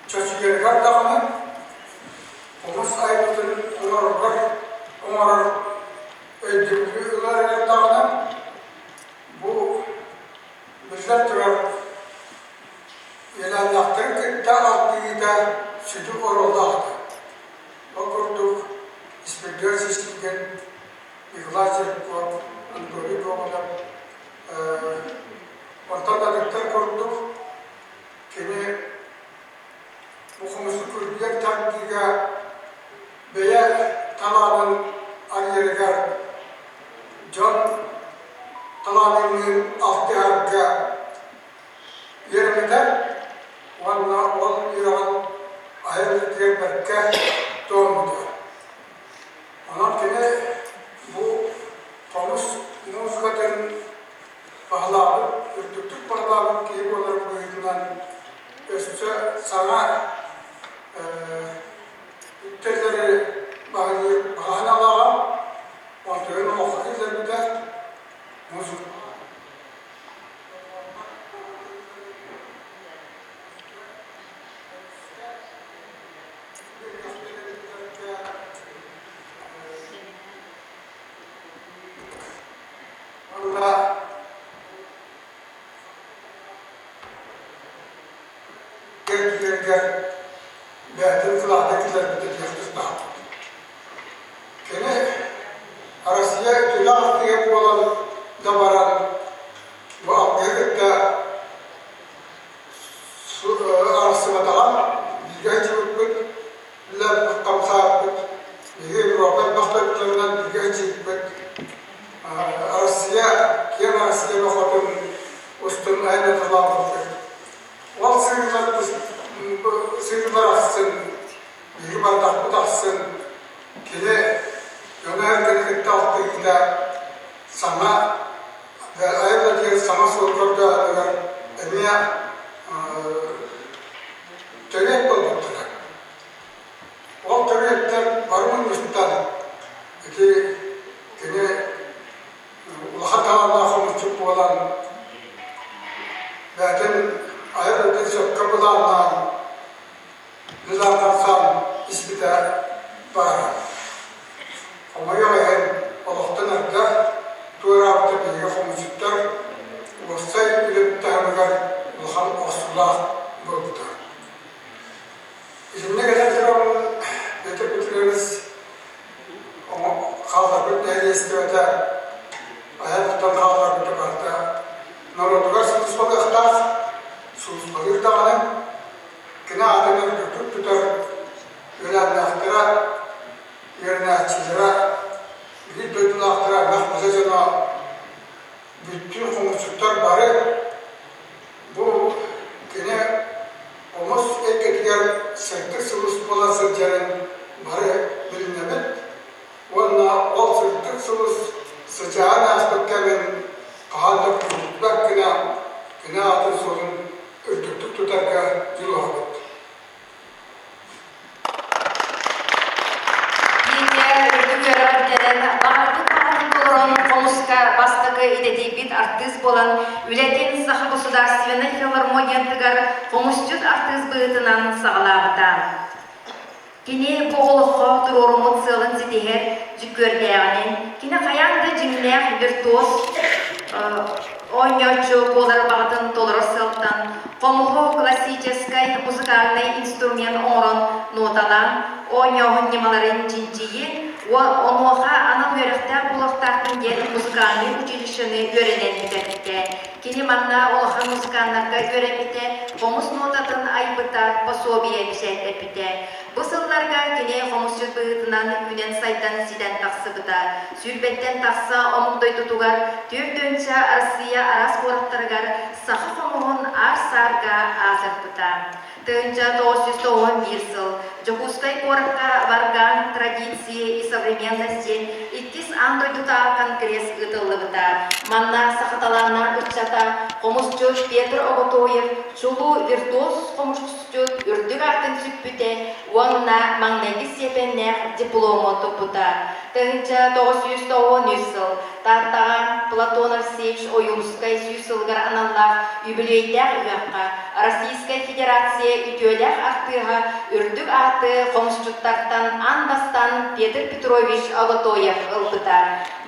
чочуйарыгар даҕаны хомус айбытын оҥороргор оҥорор өйдөбүлү ыларыгар даҕаны бу биллэн турар үөлээннээхтэрин кытта алтыһыыта сүдү оруоллаах этэ. Ол курдук Испирдиэн Сисиигин, Николай Черепков, Анатолий Гоголев онтон атыттар курдук кини бу хомусу күргүйэр тардыыга бэйэ талаанын арыйарыгар дьон талааныныын алтыһарга үөрэммитэ уонна ол үөрэҕин айар үлэтигэр бэркэ туһаммыта. Онон кини бу хомус музыкатын баһылаабыт, үрдүктүк баһылаабыт киһи буоларын быһыытынан өссө саҥа үктэллэри баһылыыр баҕа санаалааҕа, онтуйан олоххо киллэрбитэ. Музыка Уонна кэргиэргэ бэйэтин кылаата киллэрбитэ диэх тустаахпыт. Кини Россия үтүөлээх артыыһа буолан да баран, бу алтыһы кытта арахсыбатаҕа, бииргэ сылдьыбыппыт, хамсаабыппыт, биһиги Европа элбэх дойдуларынан бииргэ сылдьыбыппыт. Россия, киэҥ Россия хотун устун айаннаталаабыппыт. Ол сыыллар ахсын, биһиги бардахпыт ахсын, кини дьону-сэргэни кытта алтыһыыта саҥа айыллатыгар саҥа суол көрдөөһүнүгэр эмиэ төрүөт буолбуттара. Ол төрүөттэр бары мунньустан ити кини улахан талааннаах хомусчут буолан дьоно бүттүү хомусчуттар бары бу кини хомус эйгэтигэр сырдык сулус буола сылдьарын бары билинэбит уонна ол сырдык сулус сыдьаан ааспыт кэмин хаһан да күүрбэт гына кини аатын суолун үрдүктүк тутарга дьулуһабыт. Бииргэ үрдүк үөрэҕи бүтэрэн, баҕарбыт баҕатын толорон, хомуска бастакы идэтийбит артыыс буолан, үлэтин Саха государственнай филармониятыгар хомусчут артыыс быһыытынан саҕалаабыта. Кини бу олоххо туруоруммут сыалын ситиһэр дьүккүөрдээҕинэн, кини хайаан да дьиҥнээх виртуоз оонньооччу буолар баҕатын толорор сыалтан хомуһу классическай музыкальнай инструмент оҥорон ноталаан, оонньооһун ньымаларын чинчийии, онуоха анал үөрэхтээх буолуохтаахпын диэн музыкальнай училищены үөрэнэн бүтэрбитэ. Кини манна улахан музыканнарга үөрэммитэ, хомус нотатын айбыта, пособие бэчээттэппитэ. Бу сылларга кини хомусчут быһыытынан үүнэн-сайдан ситэн тахсыбыта. Сүүрбэттэн тахса омук дойдутугар, 4 Арассыыйа араас куораттарыгар саха хомуһун аар-саарга аатырбыта. 1991 сыл Дьокуускай куоракка Варган традиции и современности иккис аан дойдутааҕы конгресс ыытыллыбыта. Манна саха талааннаах ыччата хомусчут Петр Оготоев чулуу виртуоз хомусчут үрдүк аатын сүкпүтэ уонна маҥнайгы степеннээх диплому туппута. 1993 сыл Тааттаҕа Платон Алексеевич Ойуунускай сүүс сылыгар аналлаах үбүлүөйдээх ыһыахха Российскай Федерация үтүөлээх артыыһа үрдүк ааты хомусчуттартан аан бастаан Петр Петрович Оготоев ылбыта.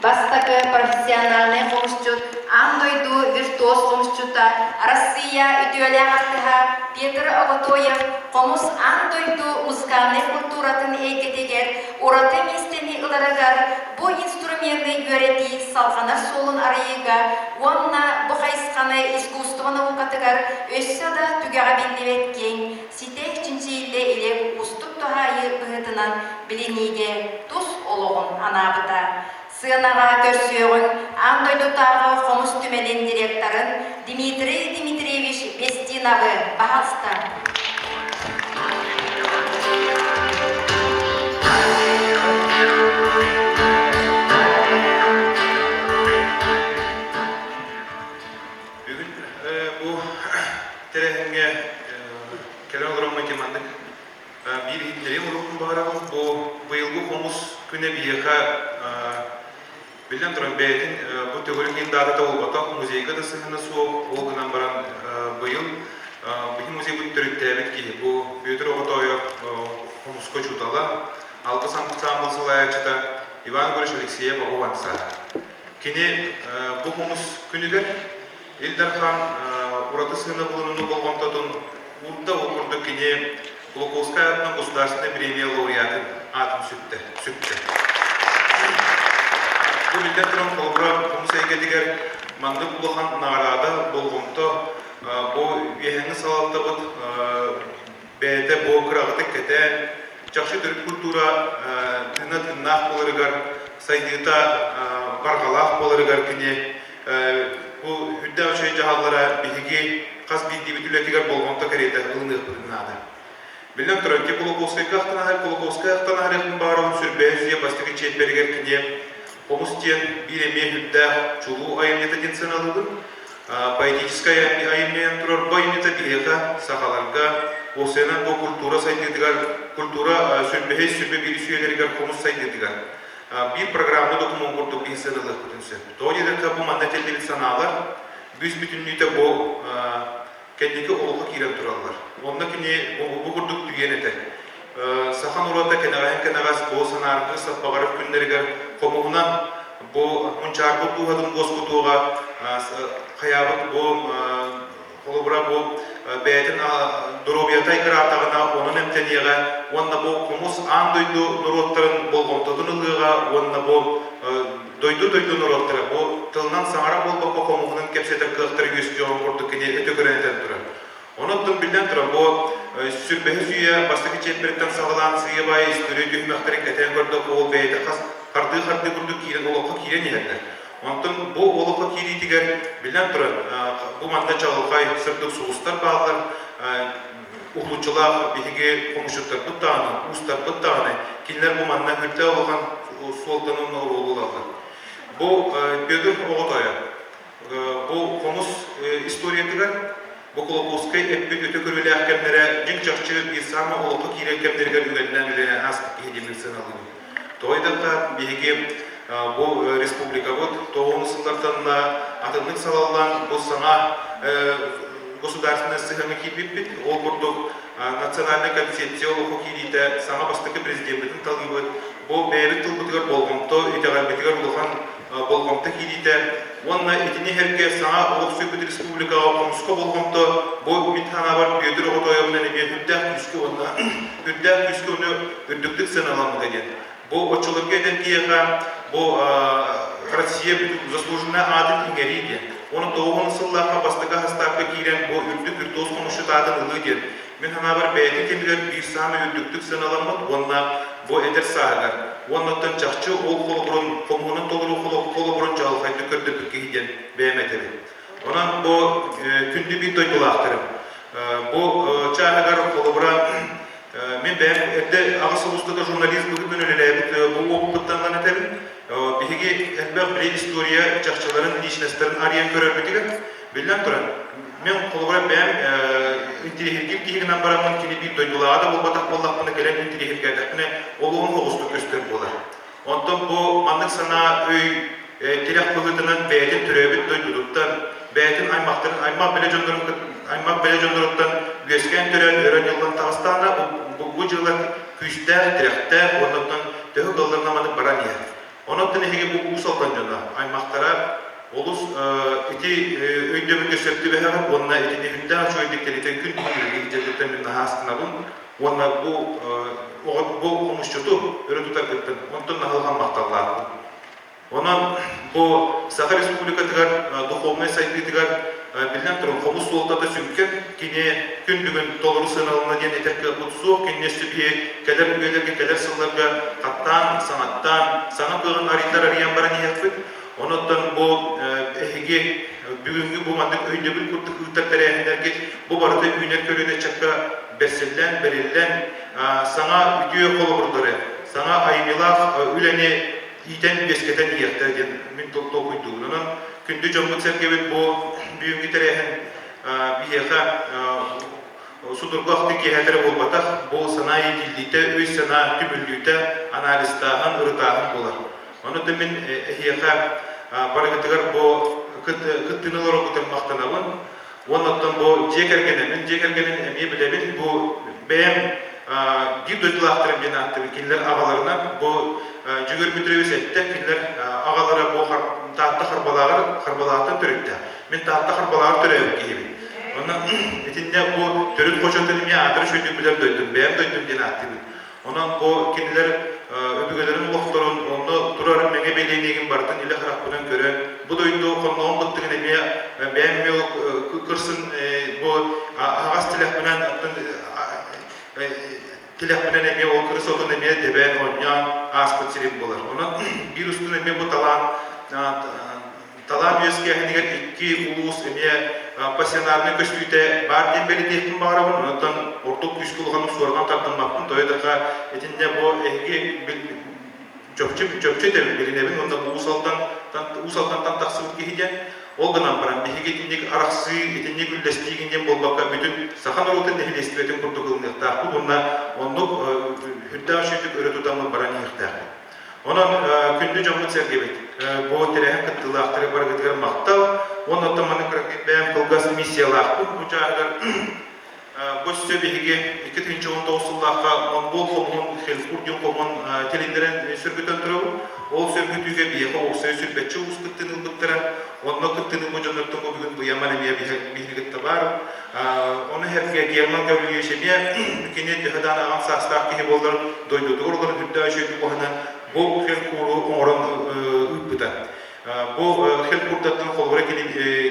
Бастакы профессиональнай хомусчут, аан дойду виртуоз хомусчута, Арассыыйа үтүөлээх артыыһа Петр Оготоев хомус аан дойду музыкальнай культуратын эйгэтигэр ураты миэстэни ыларыгар бу инструмены үөрэтии салҕанар суолун арыйыыга уонна бу хайысханы искусство наукатыгар өссө да түгэҕэ биллибэт киэҥ, ситэ чинчийиллэ илик уустук туһаайыы быһыытынан билиниигэ тус олоҕун анаабыта. Сыанаҕа көрсүөҕүҥ аан дойдутааҕы хомус түмэлин директорын Дмитрий Дмитриевич Бестиновы, баһаалыста. Бүгүн бу тэрээһиҥҥэ кэлэн олороммун ити маннык биир иһитиннэриим уруокпун баҕарабын. Бу быйылгы хомус күнэ биһиэхэ Биллэн туран, бэйэтин бу төгүрүк иһин даатата буолбатах, музейга да сыһыана суох, ол гынан баран быйыл биһи музейбыт төрүттээбит киһи, бу Бүөтүр Оҕотоойоп хомуска учуутала, Алгыс ансаамбыл салайааччыта Иван Егорович Алексеев Оҕо сааһа. Кини бу хомус күнүгэр Ил Дархан ураты сыанабылын болҕомтотун уурда, ол курдук кини Кулаковскай аатынан государственнай премия лауреатын аатын сүктэ. сүктэ. Бу биллэн туран холобура хомус эйгэтигэр маннык улахан наҕараада, болҕомто бу үөһээҥҥи салалтабыт бэйэтэ бу кыраҕытык кэтээн, чахчы төрүт культура тыына тыыннаах буоларыгар, сайдыыта барҕалаах буоларыгар кини бу үрдээх үчүгэй дьаһаллара биһиги хас биирдиибит үлэтигэр болҕомто кэриэтэ ылыныахпытын наада. Биллэн турар, ити Кулаковскайга ахтан аһар Кулаковскай ахтан аһарыахпын баҕарабын сүрбэһис үйэ бастакы чиэппэригэр кини хомус диэн биир эмиэ үрдээх чулуу айымньыта диэн сыаналыыбын. Поэтическай айымньыйан турар бу айымньыта биһиэхэ, сахаларга, уопсайынан бу культура сайдыытыгар, культура сүрбэһис сүрбэ биирис үйэлэригэр хомус сайдыытыгар биир программный докумуон курдук биһи сыаналыахпытын сөп. Тоҕо диэтэххэ, бу манна этиллибит санаалар бүүс-бүтүннүүтэ бу кэнники олоххо киирэн тураллар. Онно кини бу курдук түгэн этэр. Саха норуота кэнэҕэһин кэнэҕэс бу санааргы саппаҕырар күннэригэр хомуһунан бу мунчаарбыт дууһатын уоскутууга хайаабыт бу Холобура, бу бэйэтин доруобуйата кыраатаҕына онон эмтэниэҕэ уонна бу хомус аан дойду норуоттарын болҕомтотун ылыаҕа уонна бу дойду-дойду норуоттара бу тылынан саҥара буолбакка хомуһунан кэпсэтэр кыахтара үөскүөҕүн курдук кини өтө көрөн этэн турар. Онон биллэн турар, бу сүрбэһис үйэ бастакы чиэппэриттэн саҕалаан сыыйа-баайа история түһүмэхтэрин кэтээн көрдөххө, ол бэйэтэ хас хардыы-хардыы курдук киирэн олоххо киирэн иһэллэр. Онтон бу олоххо киириитигэр, биллэн турар, бу манна чаҕылхай сырдык сулустар бааллар, уһулуччулаах биһиги хомусчуттарбыт даҕаны, уустарбыт даҕаны, кинилэр бу манна үрдээх улахан суолтаны уонна оруолу ылаллар. Бу Петр Оҕотойо бу хомус историятыгар бу Кулаковскай эппит өтө көрүүлээх кэмнэрэ дьиҥ-чахчы биир саамай олоххо киирэр кэмнэригэр үгэннээн үлэлээн ааспыт киһи диэн сыаналыыбын. Тоҕо диэтэххэ, биһиги бу республикабыт тоҕуһун сыллартан атыннык салаллан бу саҥа государственнай сыһыаҥҥа киирбиппит. Ол курдук национальнай концепция олоххо киириитэ, саҥа бастакы президеммитин талыыбыт, бу бэйэбит тылбытыгар болҕомто, итэҕэлбитигэр улахан болҕомто киириитэ уонна итини сэргэ саҥа олохсуйбут республикаҕа хомуска болҕомто бу мин санаабар Бүөтүр Оҕотоойобунан эмиэ үрдээх күүскэ уонна үрдээх күүскэ уонна үрдүктүк сыаналаммыта диэн. Бу оччолорго эдэр киһиэхэ бу Россия заслуженная аатын иҥэрии диэн. Уонна тоҕуһун сыллаахха бастакы хастаапка киирэн бу үрдүк виртуоз хомусчут аатын ылыы диэн. Мин санаабар бэйэтин кэмигэр биир саамай үрдүктүк сыаналаммыт уонна бу эдэр сааһыгар уонна оттон чахчы ол холобурун хомуһунун толору холобурун чаҕылхайдык көрдөрбүт киһи диэн бэйэм этэбин. Онон бу күндү биир дойдулаахтарым. Бу чааһыгар холобура мин бэйэм эрдэ аҕыс сыл устата журналист быһыытынан үлэлээбит бу уопуппуттан этэбин. Биһиги элбэх били история чахчыларын, личностарын арыйан көрөрбүтүгэр, биллэн туран, мин холобура бэйэм интириэһиргиир киһи гынан бараммын кини биир дойдулааҕа да буолбатах буоллахпына кэлэн интириэһиргээтэхпинэ олуһун оҕустук көстөр буолар. Онтон бу маннык санаа өй тирэх быһыытынан бэйэтин төрөөбүт дойдутуттан, бэйэтин аймахтарын, аймах билэ дьоннорун аймах билэ дьонноруттан үөскээн төрөөн өрөн ньыллан таҕыстаҕына бу дьыала күүстээх, тирэхтээх уонна оттон төһө кыалларынан маннык баран иһэр. Онон эһиги бу Уус Алдан дьоно, аймахтара олус ити өйдөбүлгэ сөп түбэһэҕит уонна итини үрдээх үчүгэйдик кэлитэн күн бүгүн үлэлии сылдьаргыттан мин наһаа астынабын уонна бу бу хомусчуту өрө тутаргыттан онтон наһылҕан махталлаахпын. Онон бу Саха Республикатыгар духовнай сайдыытыгар биллэн туран хомус суолтата сүҥкэн, кини күн бүгүн толору сыаналанна диэн этэр кыахпыт суох, кинини өссө биһи кэлэр үйэлэргэ, кэлэр сылларга хаттаан, саҥаттаан, саҥа кыаҕын арыйтар арыйан баран иһиэхпит. Онон бу эһиги бүгүҥҥү бу маннык өйдөбүл курдук ыытар тэрээһиннэргит бу барыта үүнэр көлүөнэ ыччакка бэрсиллэн, бэриллэн, саҥа үтүө холобурдары, саҥа айымньылаах үлэни иитэн үөскэтэн иһиэхтэрэ диэн мин толкуйдуубун. Онон күндү дьоммут-сэргэбит бу бүгүҥҥү тэрээһин биһиэхэ судургу ахтыы киэһэтэрэ буолбатах, бу санаа иитиллиитэ, өй-санаа түмүллүүтэ, анализтааһын, ырытааһын буолар. Ону да мин эһиэхэ барыгытыгар бу кыттыыны олороргутун махтанабын. Уонна оттон бу дьиэ кэргэнэ, мин дьиэ кэргэнин эмиэ билэбин, бу бэйэм биир дойдулаахтарым диэн ааттыыбын, кинилэр аҕаларынан бу Дьөгүөр Петрович эттэ, кинилэр аҕалара бу Таатта Харбалааҕар Харбалаахтан төрүттээх. Мин Таатта Харбалааҕар төрөөбүт киһибин. Онно итиннэ бу төрүт хочотун эмиэ аатыры үчүгэйдик билэр дойдум, бэйэм дойдум диэн ааттыыбын. Онон бу кинилэр өбүгэлэрин олохторун, онно турар мэҥэ бэлиэниигин барытын илэ харахпынан көрөн, бу дойду хонноҕун быттыгын эмиэ бэйэм эмиэ кырсын бу аһаҕас тилэхпинэн тилэхпинэн эмиэ ол кырыс отун эмиэ тэбэн, оонньоон ааспыт сирим буолар. Онон биир устун эмиэ бу талаан Талаан үөскээһинигэр икки улуус эмиэ пассионарнай көстүүтэ баар диэн бэлиэтиэхпин баҕарабын. Онтон ордук күүскэ улаханнык суорҕан тардыммаппын. Тоҕо диэтэххэ, итиннэ бу эһиги чопчу чопчу этэбин, билинэбин уонна бу Уус Алдан Уус Алдантан тахсыбыт киһи диэн. Ол гынан баран, биһиги итинник арахсыы, итинник үллэстиигин диэн буолбакка, бүтүн саха норуотун нэһилиэстибэтин курдук ылыныахтаахпыт уонна оннук үрдээх үчүгэйдик өрө тутаммыт баран иһиэхтээхпит. Онон күндү дьоммут-сэргэбит, бу тэрээһин кыттыылаахтары барыгытыгар махтал. Уонна оттон маннык бэйэм кылгас миссиялаахпын бу чааһыгар бу өссө биһиги 2019 сыллаахха монгол хомуһун Хельфур диэн хомуһун тилиннэрэн сөргүтэн турабыт. Ол сөргүтүүгэ биһиэхэ уопсайа сүүрбэччэ уус кыттыыны ылбыттара. Онно кыттыыны бу дьоннортон бу бүгүн Быйаман эмиэ биһиги кытта баар. Ону сэргэ Герман Гаврильевич эмиэ кини төһө даҕаны аҕам саастаах киһи буоллар, дойдутугар олорон үрдээх үчүгэйдик уһанан бу хелкууру оҥорон ыыппыта. Бу хелкуурдартан холобура кини,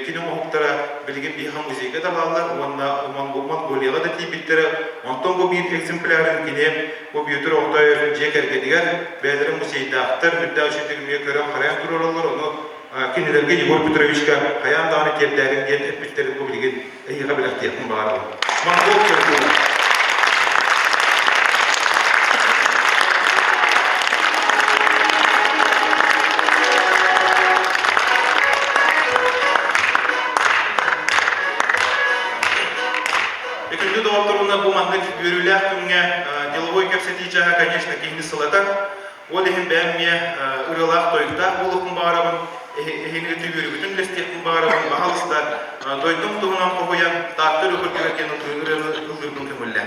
кини оҥоһуктара билигин биһиэхэ музейга да бааллар уонна Монголияҕа да тиийбиттэрэ. Онтон бу биир экземплярын кини бу Бүөтүр Оҕотоев дьиэ кэргэнигэр бэйэлэрин музейдаахтар, үрдээх үчүгэйдик эмиэ көрөн-харайан туруораллар. Ону Кинилэргэ Егор Петровичка хайаан даҕаны тиэрдээриҥ диэн эппиттэрин бу билигин эһиэхэ бэлэхтиэхпин баҕарабын. Монгол культура. Күндү доҕотторуна бу маннык үөрүүлээх күҥҥэ деловой кэпсэтии чааһа, конечно, киһини сылатар. Ол иһин бэйэм эмиэ ырыалаах-тойуктаах буолуохпун баҕарабын, эһигини кытта үөрүүгүтүн үллэстиэхпин баҕарабын, баһаалыста, дойдум туһунан хоһуйан Таатта Өрүкүрдүгэр диэн ырыаны ыллыырбын көҥүллээ.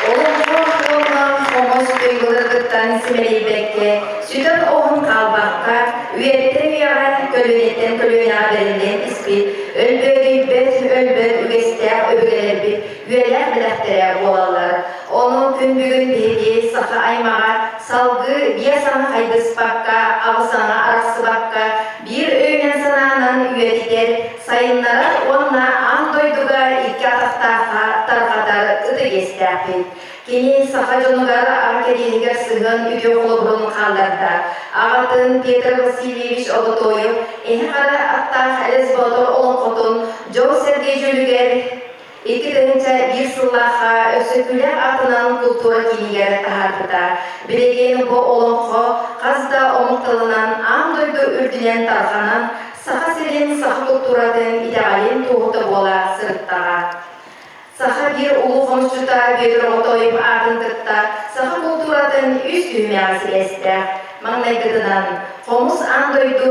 Олоҥхо уонна хомус туйгуларгыттан симэлийбэккэ, сүтэн оһон хаалбакка, үйэттэн үйэҕэ, көлүөнэттэн көлүөнэҕэ бэриллэн испит, өлбөөдүйбэт өлбөт үгэстээх өбүгэлэрбит үйэлээх бэлэхтэрэ буолаллар. Ону күн бүгүн биһиги саха аймаҕа салгыы биэ саҥа хайдыспакка, аҕыс саҥа арахсыбакка, биир өйүнэн-санаанан үйэтитэр, сайыннарар уонна аан дойдуга икки атахтаахха тарҕатар ытык иэстээхпит. Кини саха дьонугар аҕа кэриэһигэр сыһыан үтүө холобурун хаалларда. Аҕатын Петр Васильевич Оготоев эһэ хара аттаах Элэс Боотур олоҥхотун дьол-сэргэ дьүлүгэр 2001 сыллаахха Өксөкүлээх аатынан култуура киинигэр таһаарбыта. Билигин бу олоҥхо хас да омук тылынан аан дойду үрдүнэн тарҕанан, Саха сирин саха култууратын итэҕэлин туоһута буола сырыттаҕа. Саха биир улуу хомусчута Бүөтүр Оҕотоев аатын кытта саха култууратын үс түһүмэҕэ сибээстээх. Маҥнайгытынан, хомус аан дойду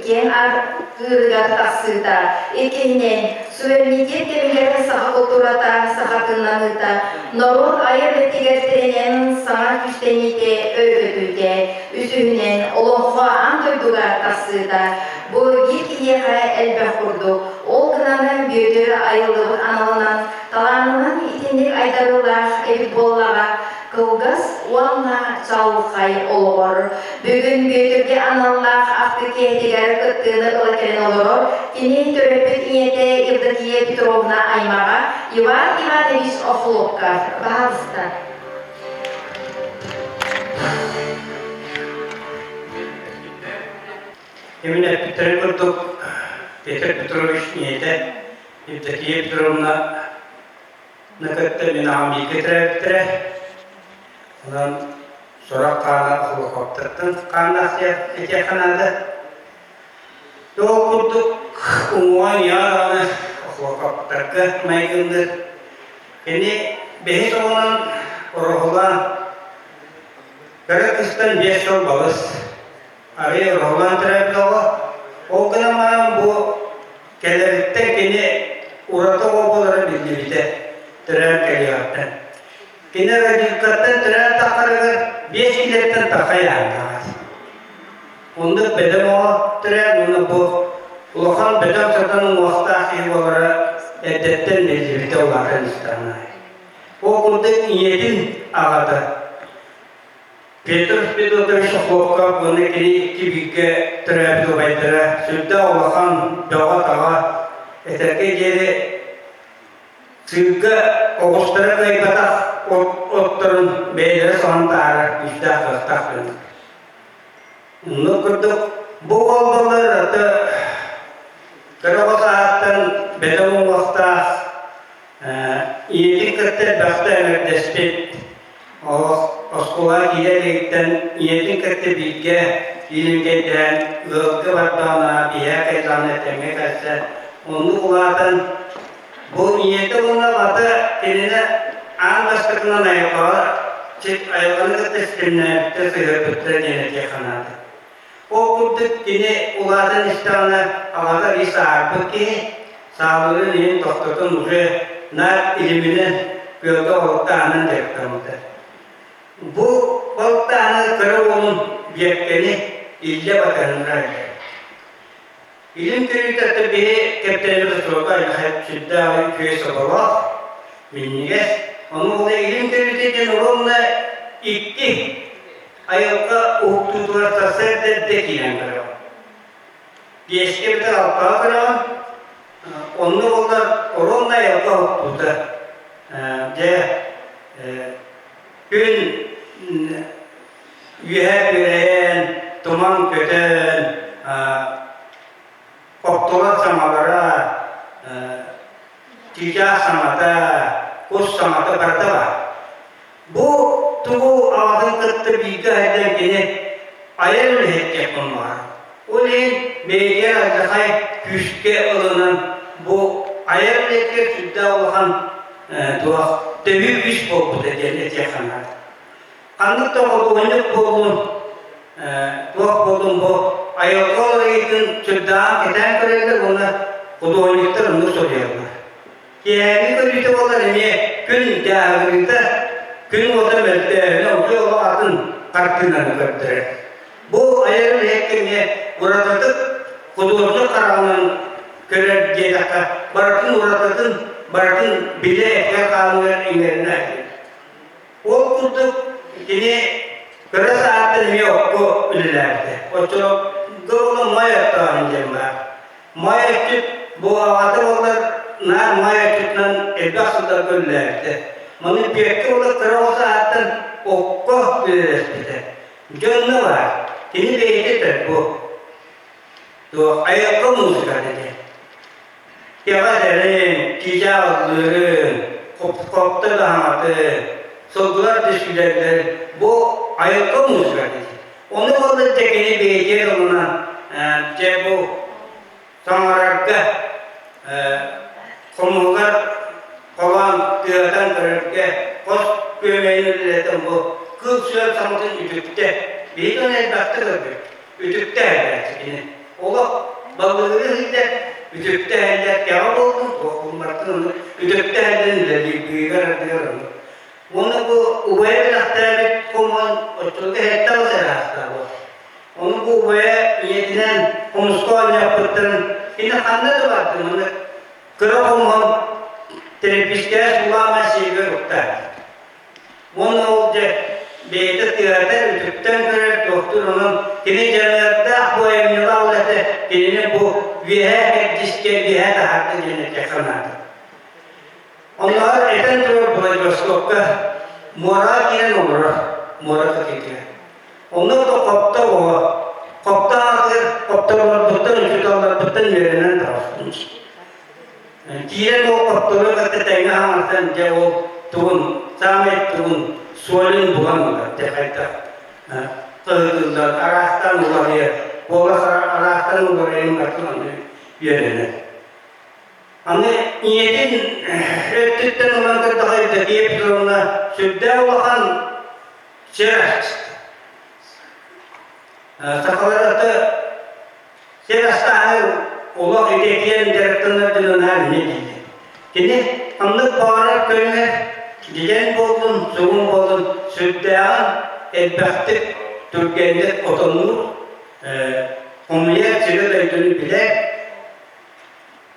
киэҥ аргыырыгар тахсыыта, иккиһинэн, суверенитет кэмигэр саха култуурата, саха тыыннаныыта, норуот айар үлэтигэр тирэнэн саҥа күүстэниитэ, өрөгөтүүтэ, үсүһүнэн, олоҥхо аан дойдуга тахсыыта. Бу биир киһиэхэ элбэх курдук. Ол гынан Бүөтүр айыллыбыт аналынан, талаанынан итинник айдарыылаах эбит буоллаҕа, кылгас уонна чаҕылхай олоҕор. Бүгүн Бүөтүргэ аналлаах ахтыы киэһэтигэр кыттыыны ыла кэлэн олорор кини төрөппүт ийэтэ Евдокия Петровна аймаҕа Иван Иванович Охлопков. Баһаалыста. Эмин эппиттэрин курдук. Петр Петрович ийэтэ Евдокия Петровна кытта мин аҕам бииргэ төрөөбүттэрэ. Онон сорох хаана Охлопковтартан хааннаах этиэххэ наада. Ол курдук уҥуоҕа ийэҕэ даҕаны Охлопковтарга майгынныыр. Кини бэһис оҕонон Ороһулаан кыра кыстан 5 сыл балыс. Арыый Ороһулаан төрөөбүт оҕо. Ол гынан баран бу кэлэриттэн кини ураты оҕо буолара биллибитэ төрөөн кэлиэҕиттэн. Кини родилкаттан төрөөн таххарыгар 5 килэттэн тахха ыйааһыннаах. Оннук бөдөҥ оҕо төрөөн уонна бу улахан бөдөҥ сатан уҥуохтаах киһи буолара эрдэттэн биллибитэ улаатан истэҕин аайы. Ол курдук ийэтин аҕата Петр Федотович Охлопков уонна кини икки бииргэ төрөөбүт убайдара сүрдээх улахан бөҕө-таҕа этэргэ диэри сыырга оҕустара кыайбатах отторун бэйэлэрэ соһон таһаарар күүстээх кыахтаах дьон. Оннук курдук бу уолбалар аты кыра оҕо сааһыттан бөдөҥ уҥуохтаах ийэтин кытта элбэхтэ эҥэрдэспит Оскуолаҕа киирэ илигиттэн ийэтин кытта бииргэ иилиҥкэйдээн ыалга бардаҕына биһээ кэллэҕинэ тэҥҥэ кэлсэ оннук улаатан бу ийэтэ уонна аҕата кинини аан бастакынан айылҕаҕа айылҕаны кытта ситимнээбиттэр сыһыарбыттара диэн этиэххэ наада. Ол курдук кини улаатан истэҕинэ аҕата ис сааһырбыт киһи саалыырын иһин тохтотон уже наар илиминэн күөлгэ балыктааһынан дьарыктаммыта. Бу балыктааһыны кыра уолун Биэккэни Илья батыһыннарар этэ. Илин көрүүтэ биһи кэптэнири срока сүрдээх үчүгэй соболоох, минньигэс. Ону ол илин көрүүтэ диэн ровно икки айылҕа уһуктуутугар сарсыарда эрдэ киирэн көрөҕүн. Биэскэ эбэтэр алтаҕа көрөҕүн, онно буоллар ровно айылҕа уһуктуута. Дьэ, күн үөһэ күөрэйэн, туман көтөн, хоптолор саҥалара, чыычаах саҥата, кус саҥата барыта баар. Бу тугу аҕатын кытта бииргэ айдан кини айар үлэһит диэхпин баҕарар. Ол иһин бэйэтигэр алдьархай күүскэ ылынан бу айар үлэтигэр сүрдээх улахан туох төһүү күүс буолбута диэн этиэххэ наада. Ханнык да худуоһунньук буоллун, туох буоллун бу айылҕа уларыйыытын сүрдээҕин кэтээн көрөллөр уонна худуоһунньуктар оннук суруйаллар. Киэһээҥҥи көрүүтэ буоллар эмиэ күн дьааһыгырыыта, күн уота мөлтөөһүнэ утуй олох атын хартыынаны көрдөрөр. Бу айар үлэһиккэ эмиэ уратытык худуоһунньук хараҕынан көрөр диэтэххэ, барытын уратытын, барытын билэ этигэр хааныгар иҥэринэ Ол курдук кини кыра сааттан эмиэ окко үлэлээбитэ. Оччолорго ула май оттооһун диэн баар. Май өттүт бу аҕата буоллар наар май өттүтүнэн элбэх сылларга үлэлээбитэ. Маны Бүөккэ ула кыра оҕо сааттан окко үлэлэспитэ. Дьонно баар. Кини бэйэтэ этэр бу. Туох айылҕа музыката диэн. Кэҕэ этэрин, чыычаах ыллыырын, хопто даһаҥатын, сылгылар түспүлэрдэр бу айылҕа музыката диэн. Ону буолла дьэ кини бэйэтигэр ылынан дьэ бу саҥарарга хомуһугар холоон тыатан көрөргө хос күөмэйин үлэлэтэн бу кыл-сүөл саҥатын үтүктэ. Биһиги ону элбэхтэ көрбүт. Үтүктэ эһэллээччи кини. Олох балыгырыы сылдьар үтүктэ эһэллэр кэҕэ буоллун, туох булматтын ону үтүктэ эһэллэн үлэлиир быыгар ардыгар ону. Уонна бу убайа бэлэхтээбит хомуһун оччолорго эһэттэ аҕыс эрэ аастаах Ону бу убайа ийэтинэн хомуска оонньооппуттарын кини ханна да бардын ону кыра хомуһун тэлэппискэҕэ суулаан сиэбигэр уктаат. Уонна ол дьэ бэйэтэ тыатар, үтүктэн көрөр, туохтуур онон кини дьаныардаах бу айымньылаах үлэтэ кинини бу үөһээ кэрдиискэ үөһээ таһаарда диэн этиэххэ наада. Оннооҕор этэн турар Владивостокка муораҕа киирэн олорор, муора кытыытыгар. Онно да хопто оҕо, хопто аатыгар хотторолорбуттан, учууталларбыттан үөрэнэн таҕыстым. Киирэн ол хоттору кытта тэҥҥэ хаҥартан дьэ ол тугун, саамай тугун, суолун булан ылар, дьэ хайдах кыһытыллар, араастаан уларыйар, буолас араастаан уларыйан барытын аны үөрэнэр. Аны ийэтин өттүттэн ылан көрдөххө Евдокия Петровна сүрдээх улахан сир Сахалар аты сир астааһы олох идэтийэн дьарыктанар дьонунаар инньэ дииллэр. Кини ханнык баҕарар көрүҥэр дьидьэн буоллун, сугун буоллун сүрдээҕин элбэхтик, түргэнник отоннуур, хомуйар сири-дойдуну билэр,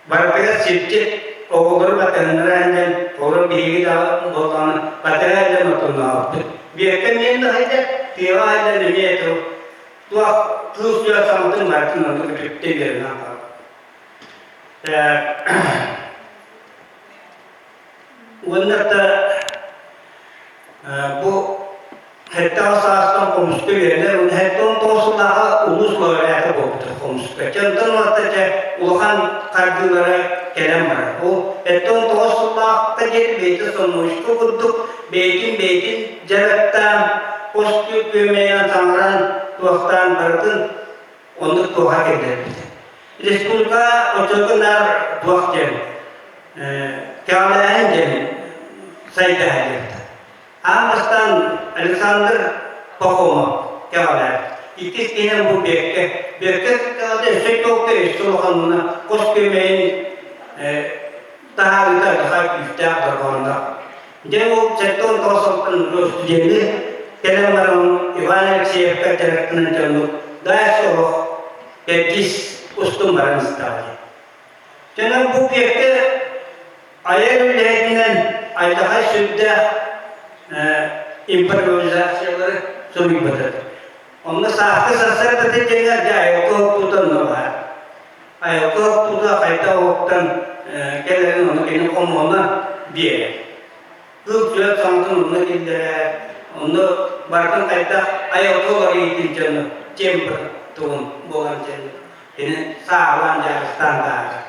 Барытыгар сирдьит оҕолору батыһыннара иһэн, олор биһиги да буоллаҕына батыһа иһэн отоннообуппут. Биэккэ эмиэ да сылдьар, тыаҕа сылдьан эмиэ туох кыыс түөр саҥатын барытын оннук үтүктэ үөрэнэн хаалбыт. Уонна да бу Хэттээх саастан хомуска үөрэнэр, уонна 79 сыллааҕы улуус лауреата буолбута хомуска. Онтон ылата дьэ улахан хардыылара кэлэн барар. Ол 79 сыллаахха диэри бэйэтэ соннуочка курдук бэйэтин бэйэтин дьарыктаан, хос күөмэйинэн саҥаран, туохтаан барытын оннук туоха киллэрбитэ. Республика оччотугар наар туох диэн кэҕэлээһин диэн сайда диэбитэ. Аан бастаан Александр Пахомов кэҕэлээбит. Иккис киһинэн бу Бекке. Бекке кэҕэтэ өссө толкуй, өссө улаханына хос күөмэйин таһаарыыта аха күүстээх дорҕоонноох. Дьэ ол 79 сылтан студенны кэлэн баран Иван Алексеевка дьарыктанан дьоннук даас олох кэрдиис устун баран истэҕэ. Дьонум бу Бекке Айар үлэһитинэн айдаҕай сүрдээх импровизациялары суруйбута. Онно сааскы сарсыардата диэҥэр дьэ айылҕа уһуктуута онно баар. Айылҕа уһуктуута хайдах уһуктан кэлэрин ону кини хомуона биэрэр. Кыл сүрэх саҥатын онно киллэрэр, онно барытын хайдах айылҕа уларыйыытын дьону темпр тугун буолан дьону кини сааһылаан дьаарыстаан таһаарар.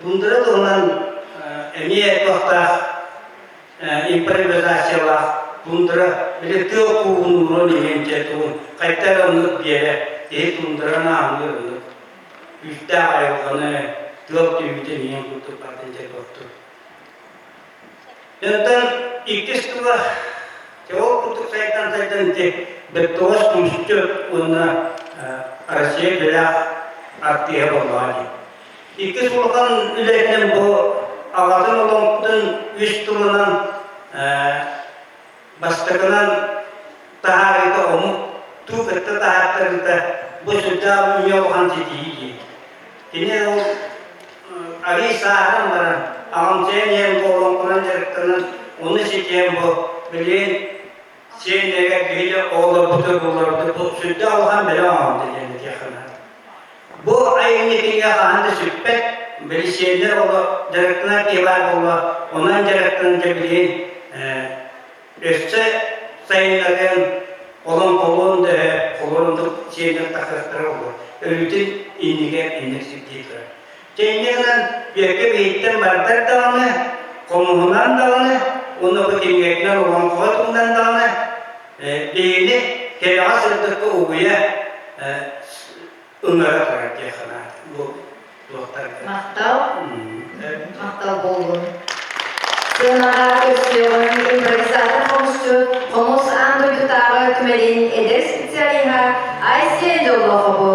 Тундра туһунан эмиэ туохтаах импровизациялаах тундра били тыал куугунуурун иһин дьэ тугун хайта эрэ оннук биэрэ киһи тундраны ааҥныыр оннук күүстээх айылҕаны тыал түһүүтүн иһин курдук бардын дьэ туохтур Онтон иккис тыла ол курдук сайдан сайдан ити Бөттөҕөс Кумсуччу уонна Россия бэлэх артыыһа буоллаҕа дии. Иккис улахан үлэтинэн бу аҕатын олоҥхотун үс тылынан бастакынан таһаарыыта омук туу кытта таһаартарыыта бу сүрдээх эмиэ улахан ситиһии дии. Кини ол арыый сааһыран баран аҕамсыйан иһэн бу олоҥхонон дьарыктанан ону ситиһэн бу билигин сиэннэригэр биһиги оҕолорбутугар буоларбыт бу сүрдээх улахан бэлэх оҥордо диэн этиэххэ наада. Бу айымньы кинигэ хаһан да сүппэт, били сиэннэр оҕо дьарыктанар киһи баар буолла, онон дьарыктанан дьэ билигин Өссө сайыннарыан олоҥхолуон да холорундук сиэннэр тахсыахтара буолуо. Өрүүтүн иннигэр инник сирдии турар. Чэ инньэ гынан Бүөккэ биһиттэн бардар даҕаны, хомуһунан даҕаны уонна бу кинигэтинэн олоҥхоҕо туһунан даҕаны биһигини кэрэҕэ сырдыкка угуйа ыҥыра турар диэххэ наада. Бу туохтарга. Махтал. Махтал буоллун. Сыанаҕа көрсүөҕүҥ импровизатор хомусчут, хомус аан дойдутааҕы түмэлин эдэр специалиһа Айсен Дьоллоохобу.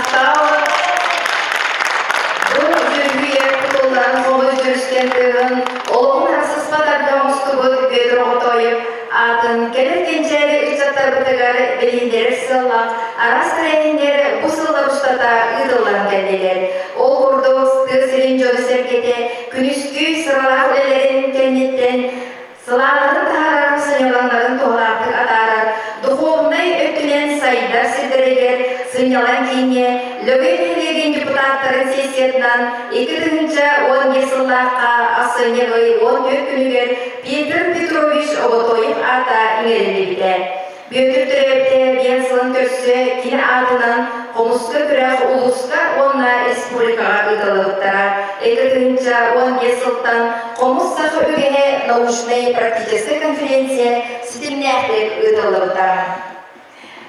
Махтал! Бу дьүрүһүйэр кутуллан хомус дьүрүскэн тыаһын олоҕун арсыспат арга оҥостубут Бүөтүр Оҕотоойоп аатын кэлэр кэнчээри ыччаттарбытыгар билиһиннэрэр сыаллаах араас тэрээһиннэр бу сыллар устата ыытыллан кэллилэр. Ол курдук, тыа сирин дьоно-сэргэтэ күнүскү сыралаах үлэлэрин кэнниттэн Сылааларын таһаарар, сынньалаҥнарын туһалаахтык атаарар, духуобунай өттүнэн сайдар сирдэригэр сынньалаҥ кииҥҥэ Лөгөй нэһилиэгин депутаттарын сессиятынан 2015 сыллаахха ахсынньы ый 14 күнүгэр Петр Петрович Оботоев аата иҥэриллибитэ. Бүөтүр төрөөбүтэ диэн сылын көрсө кини аатынан хомуска күрэх улууска уонна республикаҕа ыытыллыбыттара. 2015 сылтан Хомус саха үгэһэ научнай-практическай конференция ситимнээхтик ыытыллыбыта.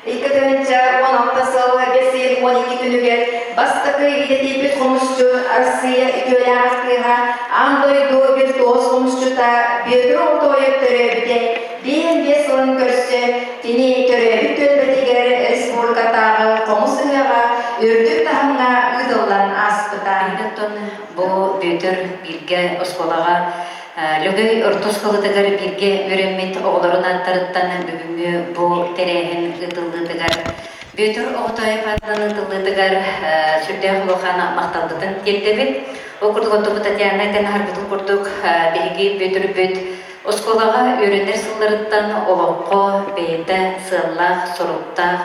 2016 сыл бэс ыйын 12 күнүгэр бастакы идэтийбит хомусчут Арассыыйа үтүөлээх артыыһа, аан дойду виртуоз хомусчута Бүөтүр Оҕотоойоп төрөөбүтэ 55 сылын көрсө кини төрөөбүт түөлбэтигэр республикатааҕы хомус ыһыаҕа үрдүк таһымҥа ыытыллан ааспыта. Оттон бу Бүөтүр бииргэ оскуолаҕа Лөгөй орто оскуолатыгар бииргэ үөрэммит оҕолорун ааттарыттан бүгүҥҥү бу тэрээһин ыытыллыытыгар Бүөтүр Оҕотоев аатынан ыытыллыытыгар сүрдээх улахан махталбытын тиэрдэбит. Ол курдук оттубут Татьяна этэн аһарбытын курдук биһиги Бүөтүрбүт Оскуолаҕа үөрэнэр сылларыттан олоххо бэйэтэ сыаллаах-соруктаах,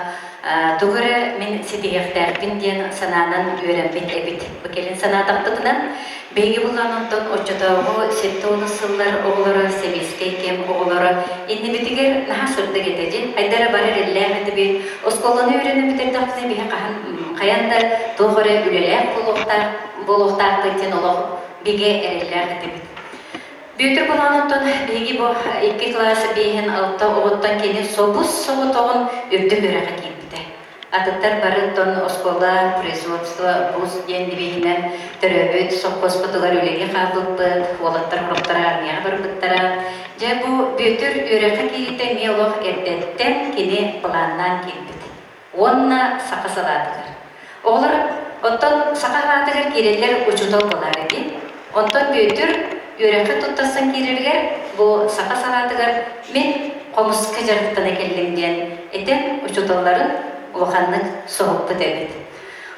тугу эрэ мин ситиһиэхтээхпин диэн санаанан үөрэммит эбит. Бу кэлин санаатахпытынан, биһиги булан онтон оччотооҕу 70 сыллар оҕолоро, сэбиэскэй кэм оҕолоро иннибитигэр наһаа сырдык этэ дии. Хайда эрэ бары эрэллээх этибит. Оскуоланы үөрэнэн бүтэрдэхпитинэ биһи хаһан хайан да туох эрэ үлэлээх буолуохтаах буолуохтаахпыт диэн олох бигэ эрэллээх этибит. Бүөтүр Балаҕаныттан биһиги бу икки кылаас биэһин алта оҕоттон кини собус-соҕотоҕун үрдүк үөрэххэ киирбитэ. Атыттар барыттан оскуола, производство, вуз диэн девиһинэн төрөөбүт сопхуоспутугар үлэлии хаалбыппыт, уолаттар хоруктара армияҕа барбыттара. Дьэ бу Бүөтүр үөрэххэ киириитэ эмиэ олох эрдэттэн кини былааннаан киирбит. Уонна саха салаатыгар. Оҕолор оттон саха салаатыгар киирэллэр учуутал буолаар эбит. Онтон Бүөтүр үөрэххэ туттарсан киирэригэр бу саха салаатыгар мин хомуска дьарыктана кэллим диэн этэн учууталларын улаханнык соһуппут эбит.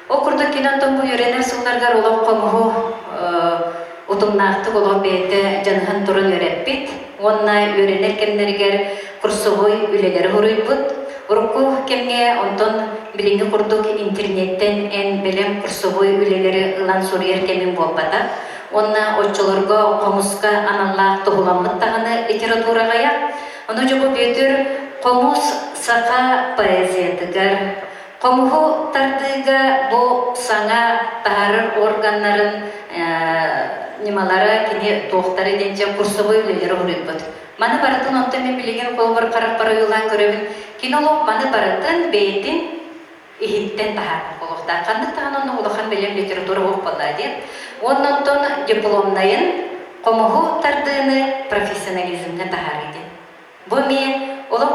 Ол курдук кини онтон бу үөрэнэр сылларыгар олох хомуһу утумнаахтык олох бэйэтэ дьаныһан туран үөрэппит уонна үөрэнэр кэмнэригэр курсовой үлэлэри суруйбут. Урукку кэмҥэ онтон билиҥҥи курдук интернеттэн эн бэлэм курсовой үлэлэри ылан суруйар кэмим буолбатах. Уонна оччолорго хомуска аналлаах туһуламмыт даҕаны литератураҕайа. Ону Дьобу Бүөтүр хомус саха поэзиятыгар Хомуһу тардыыга бу саҥа таһаарар органнарын ньымалара кини туохтара диэн дьэ курсовой үлэлэри уруйбут. Маны барытын онтон мин билигин холобур харахпар ойуулаан көрөбүн. Кини олох маны барытын бэйэтин иһиттэн таһаарбыт буолуохтаах. Ханнык даҕаны онно улахан бэлэм литература суох буоллаа диэн. Уонна онтон дипломнайын хомуһу тардыыны профессионализмҥа таһаарыы диэн. Бу эмиэ олох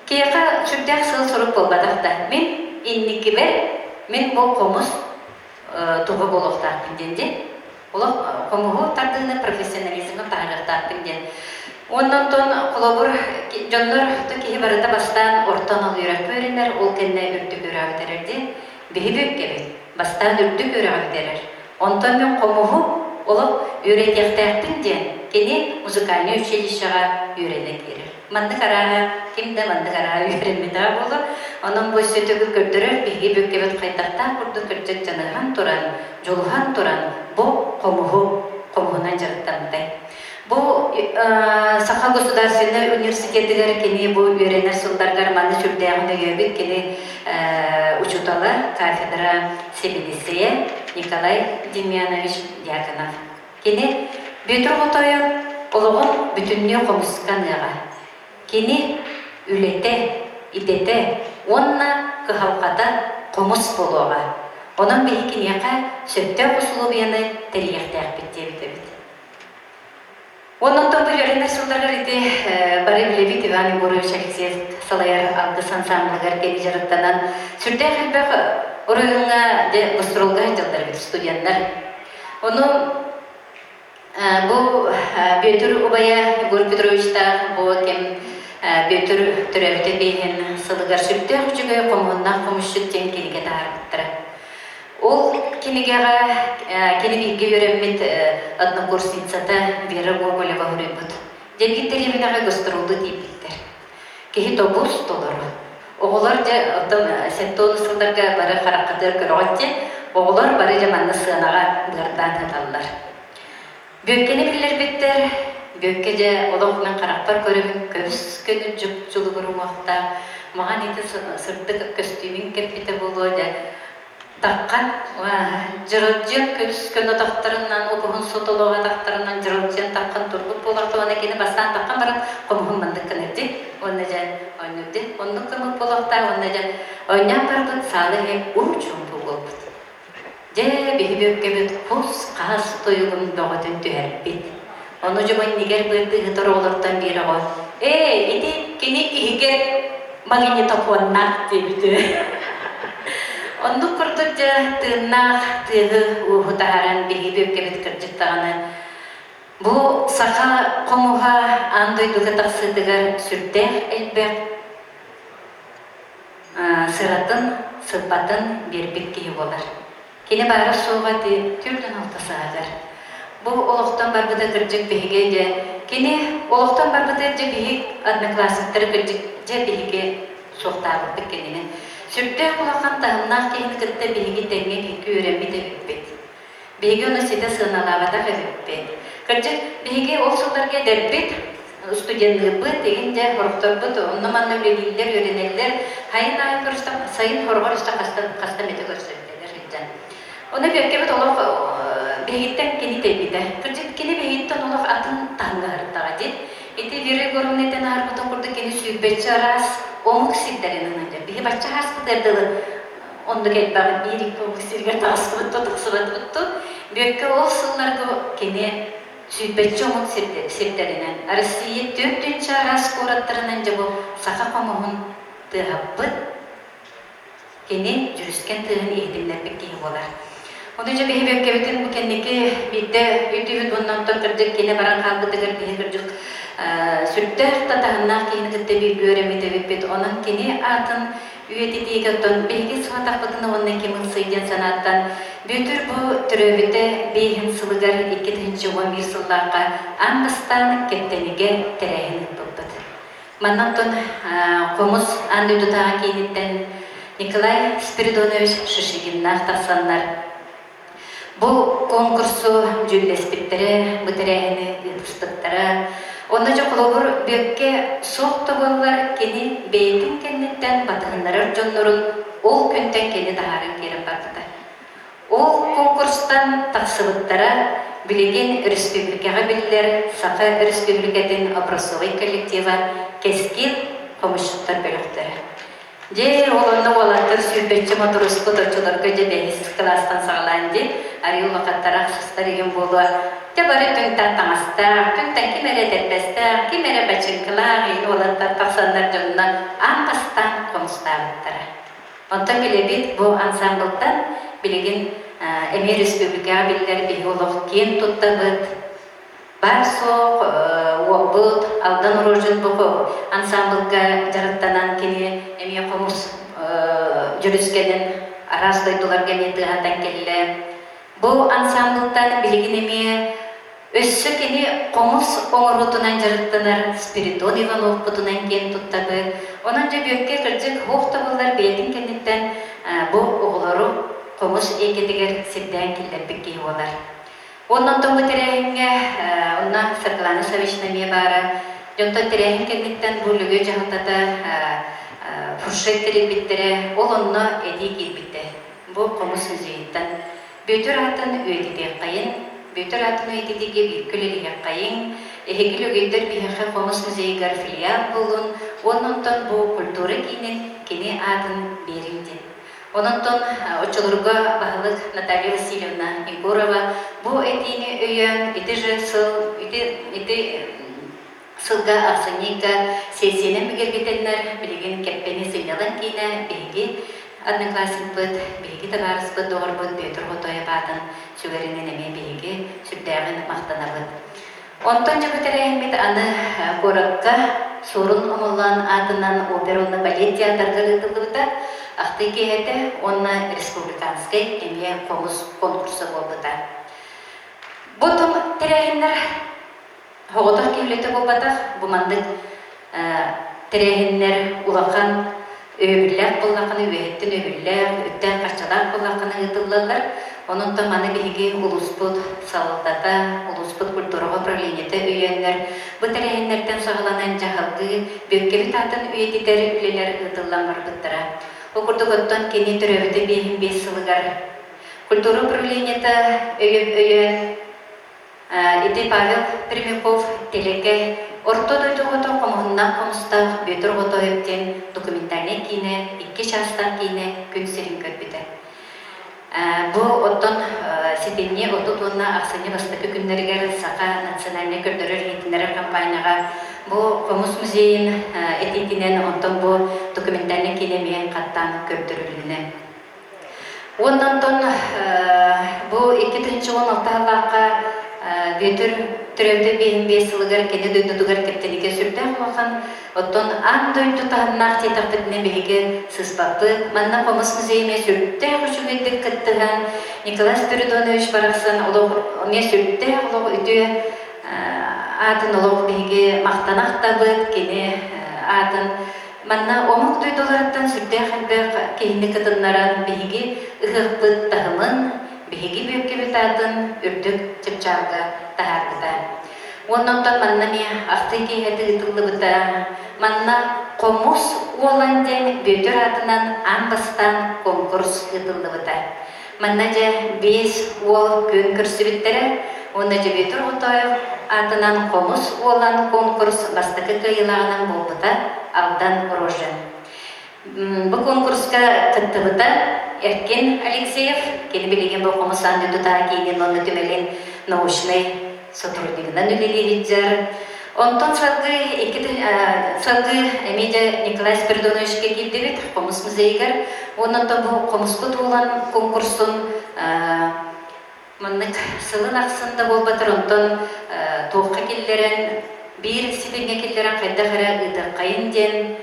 киһиэхэ сүрдээх сыал-сорук буолбатах да. Мин инникибэр мин бу хомус туһа буолуохтаахпын диэн дии. Олох хомуһу тардыыны профессионализмы таһаарыахтаахпын диэн. Уонна онтон холобур дьоннор киһи барыта бастаан орто анал үөрэххэ үөрэнэр, ол кэннэ үрдүк үөрэҕи бүтэрэр дии. Биһи бүккэбит. Бастаан үрдүк үөрэҕи бүтэрэр. Онтон мин хомуһу олох үөрэтиэхтээхпин диэн кини музыкальнай училищеҕа үөрэнэ киирэр. Маннык арааһа ким да маннык арааһа үөрэммэтэҕэ буолуо. Онон бу өссө төгүл көрдөрөр биһиги бүккэбит хайдахтаах курдук кырдьык дьаныһан туран, дьулуһан туран бу хомуһу хомуһунан дьарыктаммытай. Бу Саха государственнай университетыгар кини бу үөрэнэр сылларыгар манна сүрдээҕин өйөөбүт кини учуутала, кафедра сэбиэдиссэйэ Николай Демьянович Дьяконов. Кини Бүөтүр Хотойов олоҕун бүтүннүү хомуска аныаҕа. Кини үлэтэ, идэтэ уонна кыһалҕата хомус буолуоҕа. Онон биһи киниэхэ сөптөөх усулуобуйаны тэрийиэхтээхпит диэбит эбит. Уонна оттон бу үөрэнэр сылларыгар ити Бары билэбит Иван Егорович Алексеев салайар Алгыс ансаамбылыгар кини дьарыктанан сүрдээх элбэх оройуоҥҥа дьэ гастролга сылдьаллар эбит студеннар. Ону бу Бүөтүр убайа Егор Петровичтаах бу кэм Бүөтүр төрөөбүтэ биэһин сылыгар сүрдээх үчүгэй хомуһуннаах хомусчут диэн кинигэ таһаарбыттара. Ол кинигэҕэ кини бииргэ үөрэммит однокурсницата Вера Гоголева суруйбут. Дьэбир дэриэбинэҕэ гастроллуу тиийбиттэр. Киһи тобус толору. Оҕолор дьэ оттон сентон сылларга бары хараххытыгар көрөҕүт дии. Оҕолор бары дьэ манна сыанаҕа быардаан сыталлар. Бүөккэни биллэрбиттэр. Бүөккэ дьэ олох мин харахпар көрөбүн көбүс көнү дьуп-дьулугур уҥуохтаах. Маҕан ити сырдык көстүүмүн кэппитэ буолуо дьэ Таххан дьырылдьыан көбүс көнө атахтарынан угуһун сотолоох атахтарынан дьырылдьыан таххан турбут буолар уонна кини бастаан таххан баран хомуһун маннык гынар уонна дьэ оонньуур дии оннук гыммыт буолуохтаах уонна дьэ оонньоон барбыт саала иһэ уу-чуумпу буолбут. Дьэ биһи бүөккэбит кус-хаас тойугун бөҕөтүн түһэрбит. Ону дьомо иннигэр быатыыһытар оҕолортон биир оҕо «Ээ, ити кини иһигэр магнитофоннаах» диэбитэ. Оннук курдук дьэ тыыннаах тыаһы-ууһу таһааран биһиги бүөккэбит кырдьык даҕаны бу саха хомуһа аан дойдуга тахсыытыгар сүрдээх элбэх сыратын, сылбатын биэрбит киһи буолар. Кини баара-суоҕа ити 46 сааһыгар. Бу олохтон барбыта кырдьык биһиги дьэ кини олохтон барбыта дьэ биһи одноклассниктары кырдьык дьэ биһиги суохтаабыппыт кинини. Сүрдээх улахан таһымнаах киһини кытта биһиги тэҥҥэ бииргэ үөрэммит эбиппит. Биһиги ону ситэ сыаналаабатах эбиппит. Кырдьык, биһиги ол сылларга эдэрбит, студенныырбыт, игин дьэ хорохторбут онно-манна үлэлииллэр, үөрэнэллэр. Сайын аайы көрүстэх, сайын хороҕор өссө хаста, хаста эмэтэ көрсөллөр сылдьан. Ону Бүөккэбит олох биһигиттэн кини тэйбитэ. Кырдьык, кини биһигиттэн олох атын таһымҥа сырыттаҕа дии. Ити Вера Егоровна этэн аарбытын курдук кини сүүрбэччэ араас омук сирдэрин ылынньа. Биһи бачча ааспытыгар дылы оннук элбэҕи биир-икки омук сиригэр таҕыстыбыт да тахсыбатыбыт дуу. Бүөккэ ол сылларга кини сүүрбэччэ омук сирдэринэн Россия түөрт араас куораттарынан дьэ бу саха хомуһун тыаһаппыт, кини дьүрүскэн тыаһын иһитиннэрбит киһи буолар. Ону дьэ биһи Бүөккэбитин бу кэнники биирдэ өйдүүбүт уонна онтон кырдьык кини баран хаалбытыгар биһи кырдьык сүрдээх да таһымнаах киһини кытта бииргэ үөрэммит эбиппит. Онон кини аатын үйэтитиигэ оттон биһиги сылатахпытына уонна ким ылсый диэн санааттан Бүөтүр бу төрөөбүтэ биэһин сылыгар 2011 сыллаахха аан бастаан Кэптэнигэ тэрээһин ыыппыппыт. Манна оттон Хомус аан дойдутааҕы кииниттэн Николай Спиридонович Шишигиннаах тахсаннар Бу конкурсу дьүүллэспиттэрэ, бу тэрээһини ыытыспыттара. Онно дьэ холобур Бүөккэ суох да буоллар кини бэйэтин кэнниттэн батыһыннарар дьоннорун ол күнтэн кини таһааран киирэн барбыта. Ол конкурстан тахсыбыттара билигин өрөспүүбүлүкэҕэ биллэр Саха Өрөспүүбүлүкэтин образцовай коллектива Кэскил хомусчуттар бөлөхтөрө. Дьэ, ол онно уолаттар сүүрбэччэ мотуруспут оччолорго дьэ бэһис кылаастан саҕалаан дии, арыы улахаттара ахсыстар игин буолуо. Дьэ бары түҥтэн таҥастаах, түҥтэн ким эрэ этэрбэстээх, ким эрэ бачыыҥкалаах игин уолаттар тахсаннар дьонно аан бастаан хомустаабыттара. Онтон билэбит бу ансамблтан билигин эмиэ республикаҕа биллэр биһи олох киэн туттабыт, Баар-суох уолбут Алдан Рожин бу ансаамбылга дьарыктанан кини эмиэ хомус дьүрүскэнин араас дойдуларга эмиэ тыаһатан кэллэ. Бу ансаамбылтан билигин эмиэ өссө кини хомус оҥоруутунан дьарыктанар Спиридон Ивановпутунан киэн туттабыт. Онон дьэ Бүөккэ кырдьык суох да буоллар бэйэтин кэнниттэн бу оҕолору хомус эйгэтигэр сирдээн киллэрбит киһи буолар. Уонна онтон бу тэрээһиҥҥэ онно Саргылана Саввична эмиэ баара. Дьонтон тэрээһин кэнниттэн бу Лөгөй дьаһалтата фуршет тэрийбиттэрэ, ол онно этии киирбитэ. Бу хомус музейыттан. Бүөтүр аатын үйэтитиэххэйин, Бүөтүр аатын үйэтитиигэ бииргэ үлэлиһиэххэйиҥ, эһиги Лөгөйдөр биһиэхэ хомус музейыгар филиал буолун, уонна онтон бу культура киинин кини аатын биэриҥ диэн. Онон оччолорго баһылык Наталья Васильевна Егорова бу этиини өйөөн ити же сыл ити ити Сылга ахсынньыга сессиянан бигэргэтэннэр, билигин Кэппэни сынньалаҥ киинэ биһиги одноклассникпыт, биһиги табаарыспыт, доҕорбут Петр Хотоев аатын сүгэринэн эмиэ биһиги сүрдээҕин махтанабыт. Онтон дьэ бу тэрээһиммит аны куоракка Суорун Омоллоон аатынан опера уонна балет театрга ыытыллыбыта, ахтыы киэһэтэ уонна республиканскай эмиэ хомус конкурса буолбута. Бу тэрээһиннэр Оҕотох киһи үлэтэ буолбатах, бу маннык тэрээһиннэр улахан өйөбүллээх буоллаххына, үөһэттэн өйөбүллээх, үптээх-харчылаах буоллаххына ыытыллаллар. Онон маны биһиги улууспут салалтата, улууспут культураҕа управлениета өйөөннөр, бу тэрээһиннэртэн саҕаланан дьаһалгыы Бүөккэбит аатын үйэтитэр үлэлэр ыытыллан барбыттара. Ол курдук оттон кини төрөөбүтэ 55 сылыгар культура управлениета өйөөн Ити Павел Пермяков Тэлэкэ Орто дойду оҕото хомуһуннаах хомустаах Бүөтүр Оҕотоойоп диэн документальнай киинэ икки чаастаах киинэ күн сирин көрбүтэ. Бу оттон сэтинньи 30 уонна ахсынньы бастакы күннэригэр Саха национальнай көрдөрөр-иһитиннэрэр компанияҕа бу хомус музейын этиитинэн онтон бу документальнай киинэ эмиэ хаттаан көрдөрүлүннэ. Уонна онтон бу 2016 сыллаахха Бүөтүр төрөөбүтэ 55 сылыгар кини дойдутугар Кэптэнигэ сүрдээх улахан, оттон аан дойду таһымнаах диэтэхпитинэ биһиги сыыспаппыт. Манна хомус музейа эмиэ сүрдээх үчүгэйдик кыттыһан, Николай Спиридонович барахсан олох эмиэ сүрдээх олох үтүө аатын олох биһиги махтана ахтабыт, кини аатын Манна омук дойдуларыттан сүрдээх элбэх киһини кытыннаран биһиги ыһыахпыт таһымын, биһиги бүөккэбит аатын үрдүк чыпчаалга таһаарбыта. Уонна оттон манна эмиэ ахтыы киэһэтэ ыытыллыбыта. Манна Хомус уолан диэн Бүөтүр аатынан аан бастаан конкурс ыытыллыбыта. Манна дьэ биэс уол күөн көрсүбүттэрэ уонна дьэ Бүөтүр Оҕотоев аатынан Хомус уолан конкурс бастакы кыайыылааҕынан буолбута Алдан Рожин. Бу конкурска кыттыбыта Эркин Алексеев, кини билигин бу Хомус аан дойдутааҕы киинин уонна түмэлин научнай сотруднигынан үлэлиир дьар. Онтон салгыы икки салгыы эмиэ дьэ Николай Спиридоновичка киирдибит хомус музейыгар. Уонна онтон бу хомуспут уолан конкурсун маннык сылын ахсын да буолбатар онтон туохха киллэрэн биир ситимҥэ киллэрэн хайдах эрэ ыытыаххайын диэн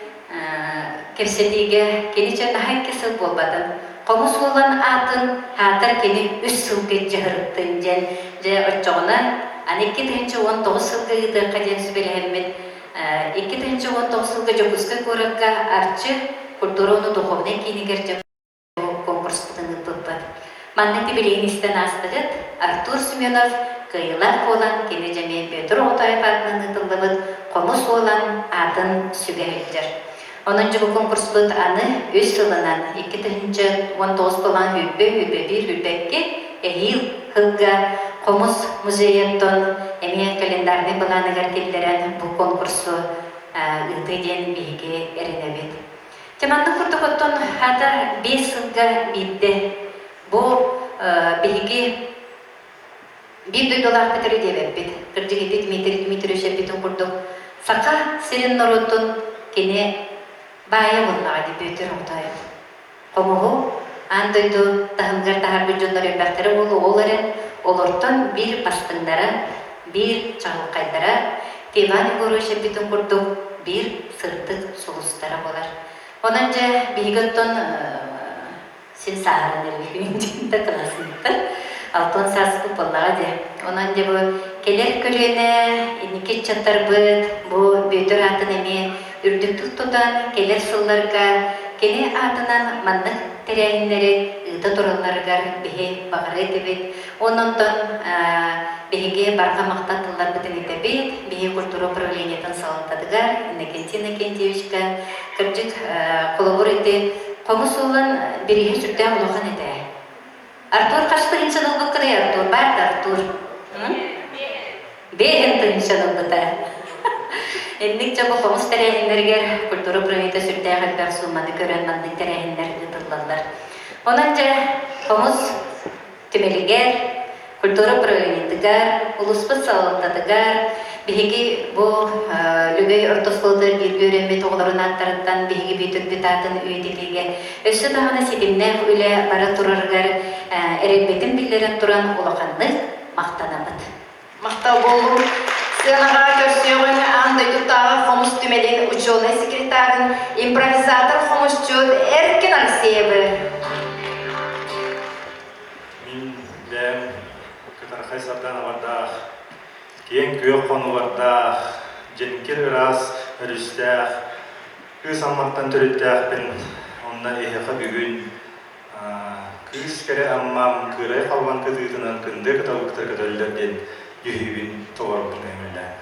кэпсэтиигэ кини чэ наһаа икки сыл буолбатын хомус уолан аатын аатар кини үс сылга дьаһырыттын диэн дьэ оччоҕуна аны 2019 сылга ыытыахха диэн сүбэлэһэммит 2019 сылга Дьокуускай куоракка Арчы культура уонна духовнай киинигэр дьэ конкурспутун ыыппыппыт. Маннык билигин истэн аастыгыт, Артур Семенов кыайыылаах буолан кини дьэ Петр Оҕотоев аатынан ыытыллыбыт Хомус уолан аатын сүгэ сылдьар. Онон дьэ бу конкурспут аны үс сылынан 2019 буолан сүүрбэ, сүүрбэ биир, сүүрбэ икки эһиил сылга Хомус музейыттан эмиэ календарнай былааныгар киллэрэн бу конкурсу ыытыы диэн биһиги эрэнэбит. Дьэ маннык курдук оттон хата биэс сылга биирдэ бу биһиги биир дойдулаахпыт эрэ диэбэппит. Кырдьык ити Дмитрий Дмитриевич эппитин курдук саха сирин норуотун кини баайа буоллаҕа дии Бүөтүр Оҕотоев. Хомуһу аан дойду таһымыгар таһаарбыт дьоннор элбэхтэрэ буолуо ол эрэн олортон биир бастыҥнара, биир чаҕылхайдара Иван Егорович эппитин курдук биир сырдык сулустара буолар. Онон дьэ биһиги оттон син сааһыран эрбикин да кылаасыныттар алтан сааспыт буоллаҕа дии. Онон дьэ бу кэлэр көлүөнэ инники ыччаттарбыт бу Бүөтүр аатын эмиэ үрдүктүк тутан кэлэр сылларга кини аатынан маннык тэрээһиннэри ыыта туралларыгар биһи баҕарыа этибит. Уонна онтон биһиги барҕа махтал тылларбытын этэбит. Биһиги культура управлениетын салалтатыгар Иннокентий Иннокентьевичка кырдьык холобур ити хомус уолан бирииһэ сүрдээх улахан этэ. Артур хас тыһыынчан ылбыккыный Артур? Баар да Артур? Бэйэн тыһыынчан ылбыта. Инник дьэ бу хомус тэрээһиннэригэр культура управлениета сүрдээх элбэх сууманы көрөн маннык тэрээһиннэр ыытыллаллар. Онон дьэ хомус түмэлигэр, культура управлениетыгар, улууспут салалтатыгар, Биһиги бу Лөгөй орто оскуолатыгар бииргэ үөрэммит оҕолорун ааттарыттан биһиги Бүөтүрбүт аатын үйэтитиигэ өссө даҕаны ситимнээх үлэ бара турарыгар эрэлбитин биллэрэн туран улаханнык махтанабыт. Махтал буоллун. Сыанаҕа көрсүөҕүҥ аан дойдутааҕы хомус түмэлин учуонай секретарын, импровизатор хомусчут Эркин Алексеевы. Мин бэйэм кытархай сарданалардаах, киэҥ күөх хонуулардаах, дьэҥкир ыраас өрүстээх, кыыс Амматтан төрүттээхпин. Онно эһиэхэ бүгүн Кыыс кэрэ Аммам кыырай халлан кытыытынан кындыа кыталыктар көтөллөр диэн дьүһүйүүбүн толорбутун көҥүллээн.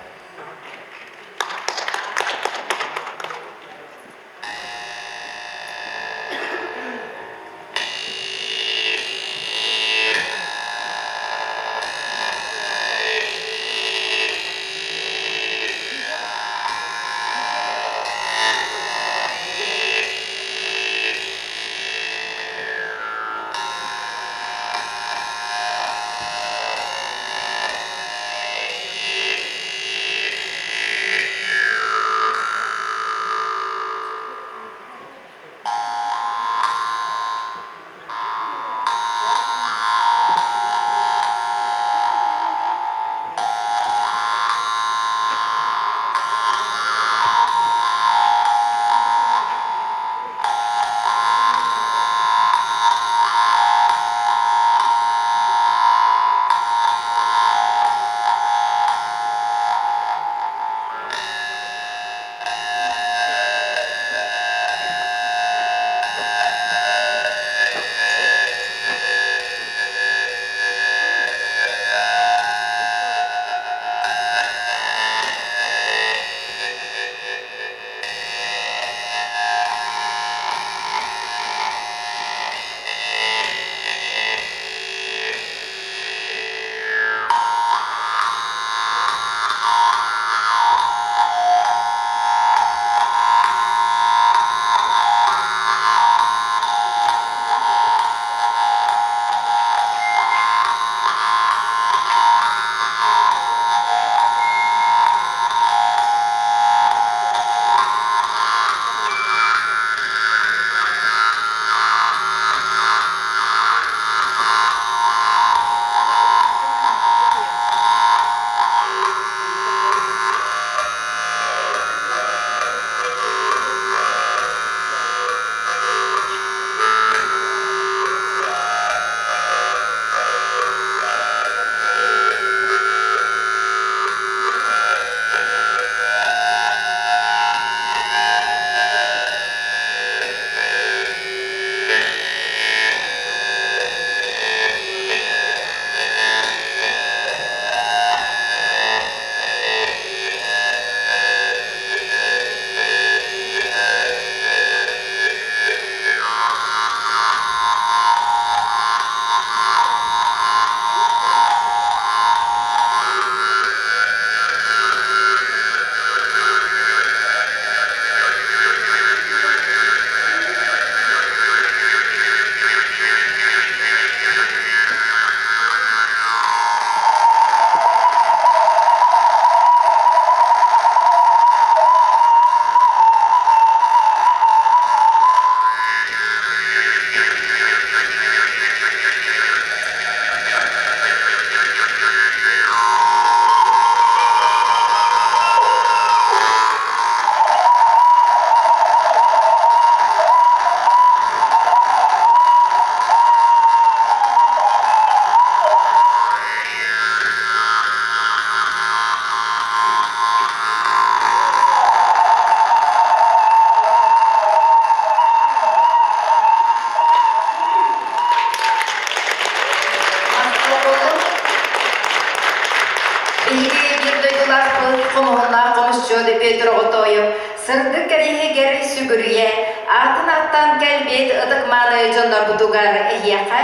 Биһиги биир дойдулаахпыт хомуһуннаах хомусчут Петр Отоев сырдык кэриэһигэр сүгүрүйэ, аатын ааттаан кэлбит ытык-мааны дьоннорбутугар эһиэхэ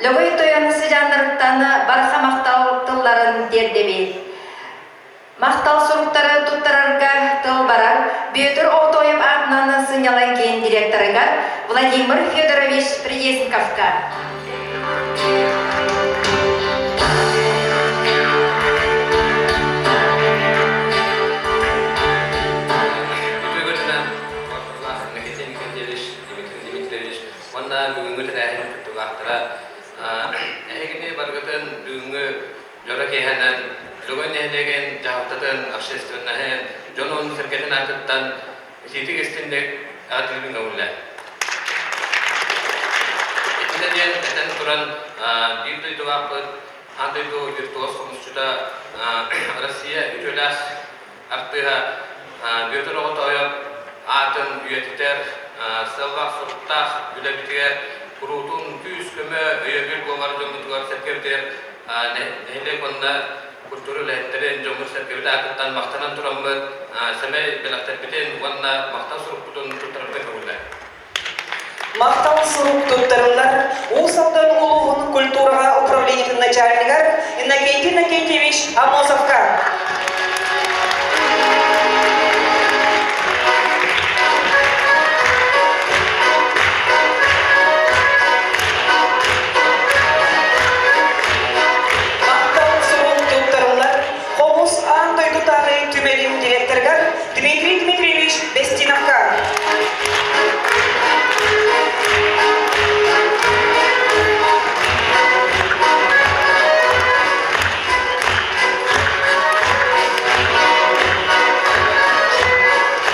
Лөгөй Тойон сыдьааннарыттан барҕа махтал тылларын тиэрдэбит. Махтал суруктары туттарарга тыл барар Бүөтүр Оҕотоев аатынан сынньалаҥ киин директорыгар Владимир Федорович Приезниковка. дьаһалтатын, общественноһын, дьонун-сэргэтин аатыттан итиитик истинник аатырбын көҥүллээн. Итиннэ диэн этэн туран, биир дойдулаахпыт, аан дойду виртуоз хомусчута Россия үтүөлээх артыыһа Бүөтүр Оҕотоойоп аатын үйэтитэр сыаллаах-соруктаах үлэбитигэр куруутун күүс-көмө, өйөбүл буолар дьоммутугар-сэргэбитигэр нэһилиэк уонна культура үлэһиттэрин дьоммут-сэргэбит аатыттан махтанан тураммыт сэмэй бэлэхтэрбитин уонна махтал сурукпутун туттарарга көҥүллээн. Махтал сурук туттарыллар Уус Алдан улууһун культураҕа управлениетын начальнигар Иннокентий Иннокентьевич Аммосовка. Махтал сурук туттарыллар Хомус аан дойдутааҕы түмэлин директорыгар Дмитрий Дмитриевич Бестиновка.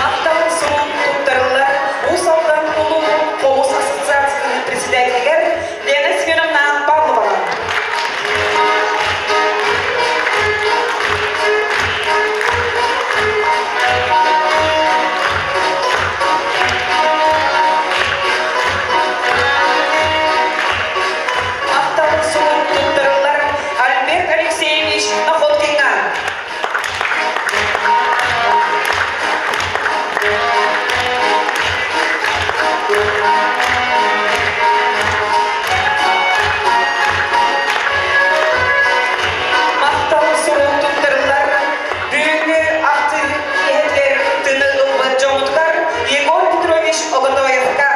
Махтал сурук туттарыллар Уус Алдан улууһун Хомус ассоциациятын председателигэр Лена Семеновна Павловаҕа. Махтал сурук туттарыллар Альберт Алексеевич Находкиҥҥа. Махтал сурук туттарыллар бүгүҥҥү ахтыы киэһэтигэр кыттыыны ылбыт дьоммутугар Егор Петрович Оготоевка.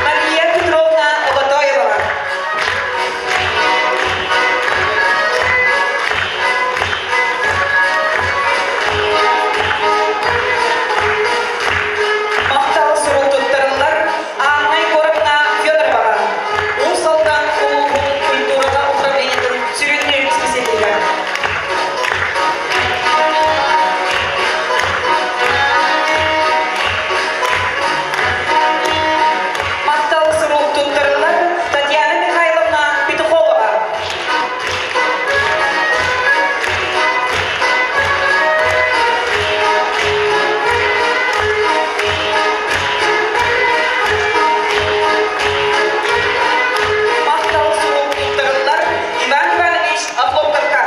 Мария Петровна Оготоева. Махтал сурук туттарыллар Анна Егоровна Федороваҕа, Уус Алдан улууһун культурата управлениетын сүрүннүүр специалиһа. Махтал сурук туттарыллар Татьяна Михайловна Петуховаҕа. Махтал сурук туттарыллар Иван Иванович Обломковка.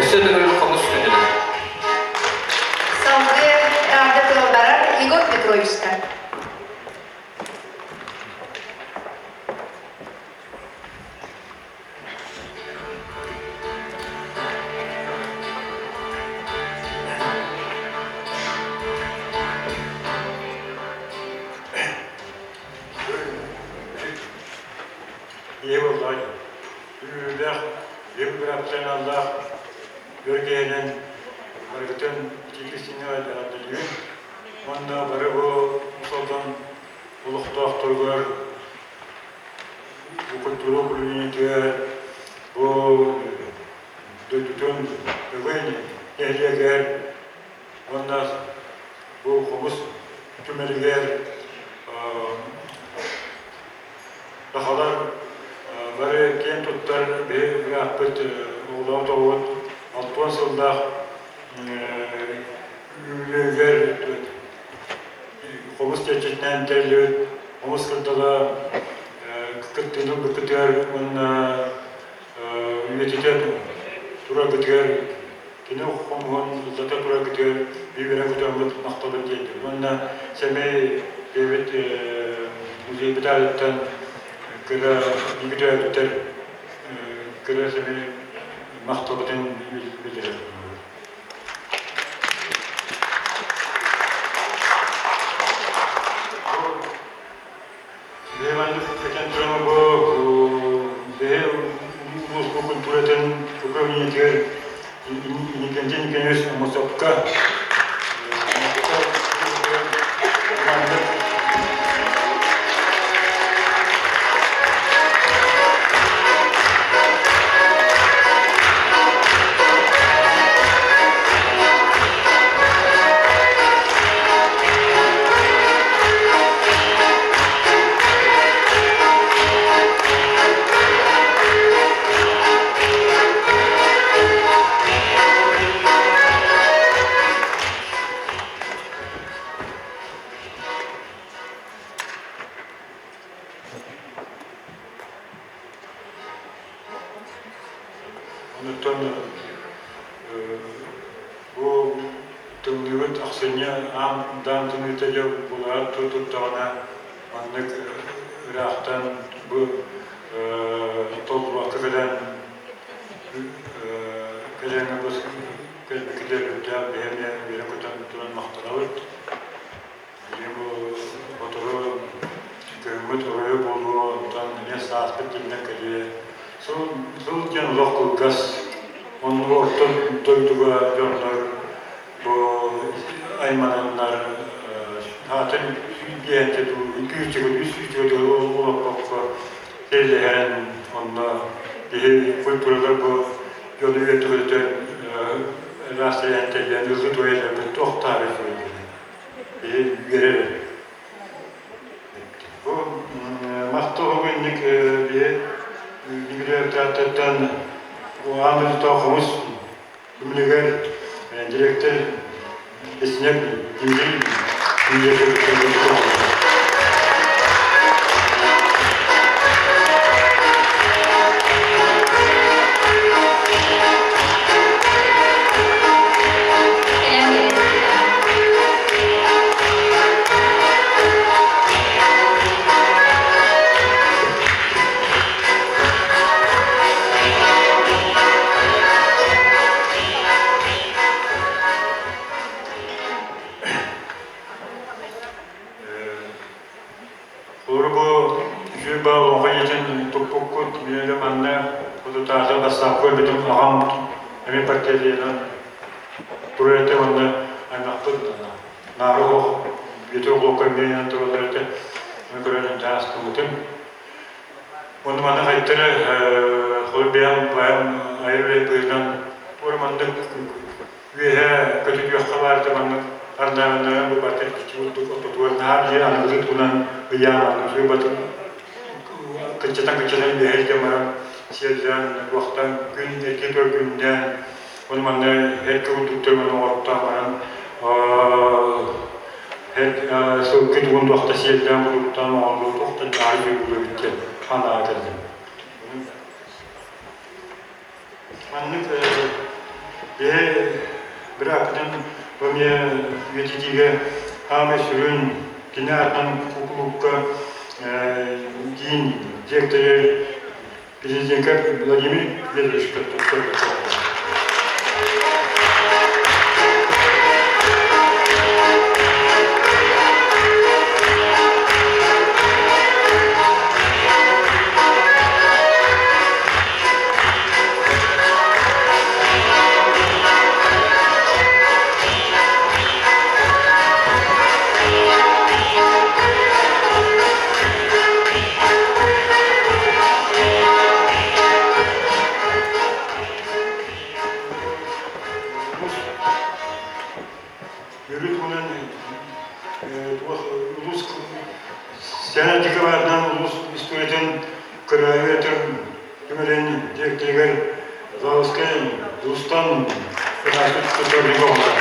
Өссө төгүл хомус күнүнэн. Салгыы эҕэрдэ тылын барар Егор Петровичка. Ийэ буоллаҕа Үөрүүлээх, үһүн быраапчаналлаах үөргэһинэн барыгытын итии эҕэрдэлиибин уонна бары бу Уус олохтоохторугар бу культура управлениетыгар бу дойдутун Өгөй нэһилиэгэр уонна бу хомус түмэлигэр сахалар бары киэн туттар биһи бырааппыт оҕолоох тоҕуот алтуон сыллаах үбүлүөйүгэр хомус чэрчитинэн тэриллибит хомус кырдала кыттыыны ылбыккытыгар уонна үйэтитэ тураргытыгар кини хомуһун ыллата тураргытыгар биир көтөммүт махталын тиэрдим. Уонна сэмэй бэйэбит музейбыт аатыттан кыра бииргэ кыра сэмэй махталбытын биллэрэр. Онуттан бу тымныыбыт ахсынньы аан-даан тымныыта дьэ булаат турдаҕына маннык ыраахтан бу толлубакка кэлэн кэлэн кэлбиккитигэр үрдээх биһи эмиэ үөрэн-көтөн туран махтанабыт. Бу сотору кыһыммыт оройо буолуо, онтон эмиэ сааспыт тиллэн кэлиэ. Сыл, сыл диэн олох кылгас. Оннук орто дойдуга дьоннор бу аймананнар аатын биэнчэ дуу, икки үс сүүсчэгэ дуу олохпокко сэрилэһэн онно киһи культуралар бу дьону үөттүгүтүтэн ыраас тэрээһин тэрийэн ыллы туойа туох таары үөрэр Бу махтал инник биһи библиотекаттан аан дойдутааҕы хомус күнүгэр директор Лесник Дмитрий Дмитриевич Урбу үчүгэй олоҥхо ийэтин туппуккут миэнэ манна отутаата бастаахпы өлбүтүм аҕам эмиэ партиятынан турар этэ уонна аймахпыт наара оһох Бүөтүр оҕолоко эмиэ тураллар этэ ону көрөн интэ астыммытым уонна манна хайдары холу бэйэм бэйэм айар үлэ быһыытынан туора маннык үөһэ көтүтүөххэ баар этэ маннык ардааннара бу барыта иччи курдук ортотугар наһаа биир аныгы туһунан ыйаан батын кыччатан-кыччатан үөһэ илдьэн баран сиэллээн туохтан күн эргэ тур күннээн ону манна эргэ курдуктар маны оҥортоон баран сылгы тугун туохта сиэллээн курдуктаан оҥордуу туохтан аары дьүүллэбит диэн санаа кэллим. Маннык биһи бырааппытын эмиэ үйэтитиигэ хаамай сүрүн кини аатынан кулуупка киин директоры президенка Владимир Федорович туттарбыт. Өрүт туһунан улуус Сэрэтикаларынан улуус историятын кыраайы өтөр түмэлин дириэктэригэр Заводскай Дьулустан Иванович оҕолор.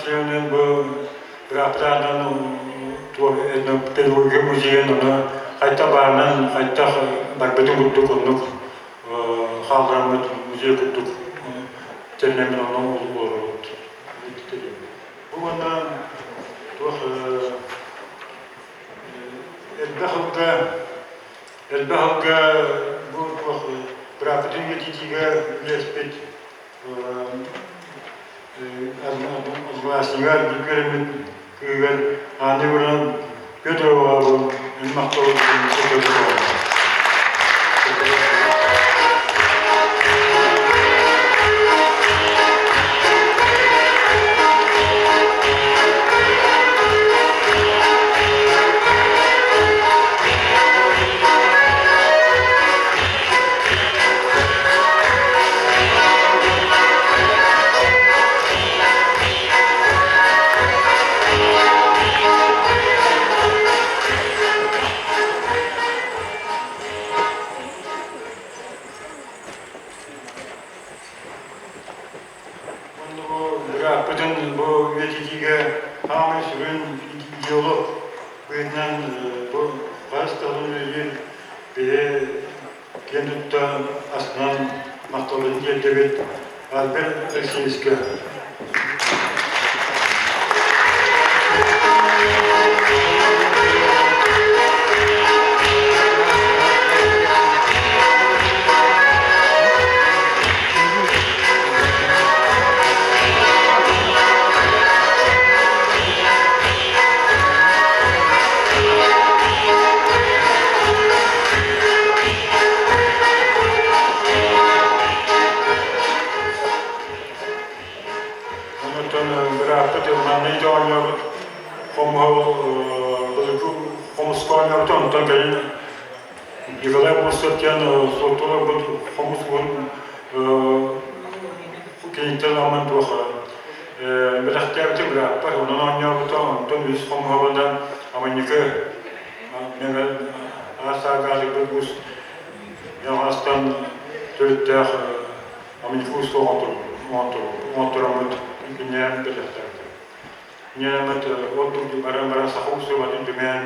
Севернан бу быраптаанан педагогика музейын ону хайта баарынан хайдах барбытын курдук оннук хааллараммыт музей курдук тэринэммин ону олоробут. Бу уонна туох элбэх ылга элбэх ылга бу туох бырааппытын үйэтитиигэ үлэспит Однокласснига үөрэммит кыыһыгар Анна Ивановна Петроваҕа махтал киэн тутта астынан махталбытын тиэрдэбит Альберт Алексеевичка. Онтон бырааппыт манна оонньообут хомуһа былыргы хомуска оонньообута, онтон кэлин Николай Бурцев диэн суоттуларбыт хомус уһун киниттэн аман туох бэлэхтээбитэ бырааппар, онон оонньообута, онтон үс хомуһабынан Аманньыкы Аас-аагаатыгар уус Яҕастан төрүттээх Аманньыкы уус оҥоттороммут киниэм бэлэхтээбитэ. Ньээмэт ол курдук баран баран саха устубатын түмээн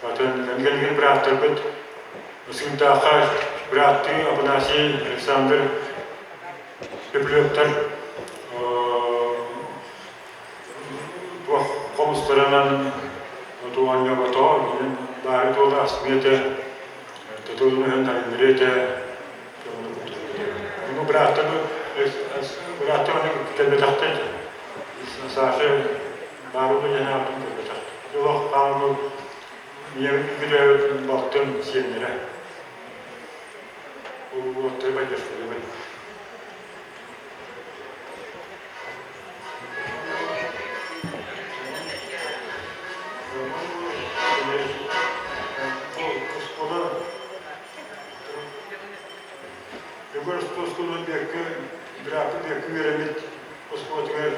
атын кэлгин бырааттарбыт Сыырдаахха бырааттыы Афанасий Александр Пеплевтар туох хомустарынан туоанньабото баары туола астымыа этэ тутулун өһөн таҥнырыа этэ Ну, бырааттары бырааттары кэлбэтэхтэр Саша баарыны дьанаатын кэлбэтэх. Олох хаалбыт ийэбит күтээбит балтын сиэннэрэ. Уоттары байдастырыбын. Оскуола Егор оскуола биэккэ бырааппыт биэккэ үөрэммит оскуолатыгар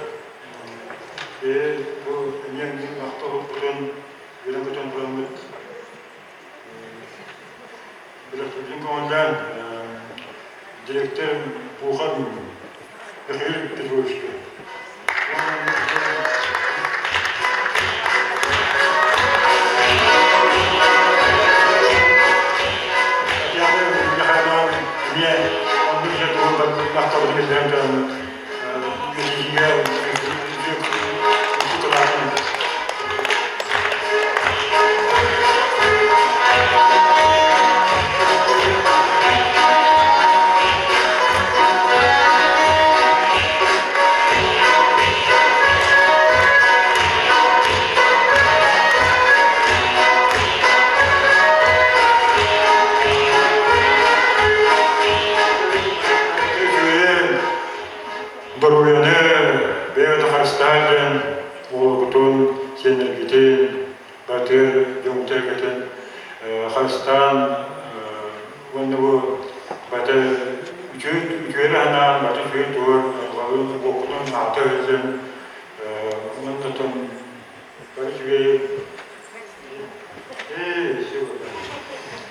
бэйэ бу эмиэ махтал-һуппутун үөрэн-көтөн тураммыт бөлөхпүтүн көҥүллээн директор Пухан Михаил Петровичка Эмиэ оннук дьэ тугун махталбын биллэрэн тураммыт үөрүүгэ Доруобуйаны бэйэ да харыстаан диэн уолгутун, сиэннэргитин, батыр дьоҥҥутун харыстаан уонна бу баты үчүгэй үчүгэйи анаан баты үчүгэй тугар уоккутун аата өйдөөн уонна тон бары үчүгэйи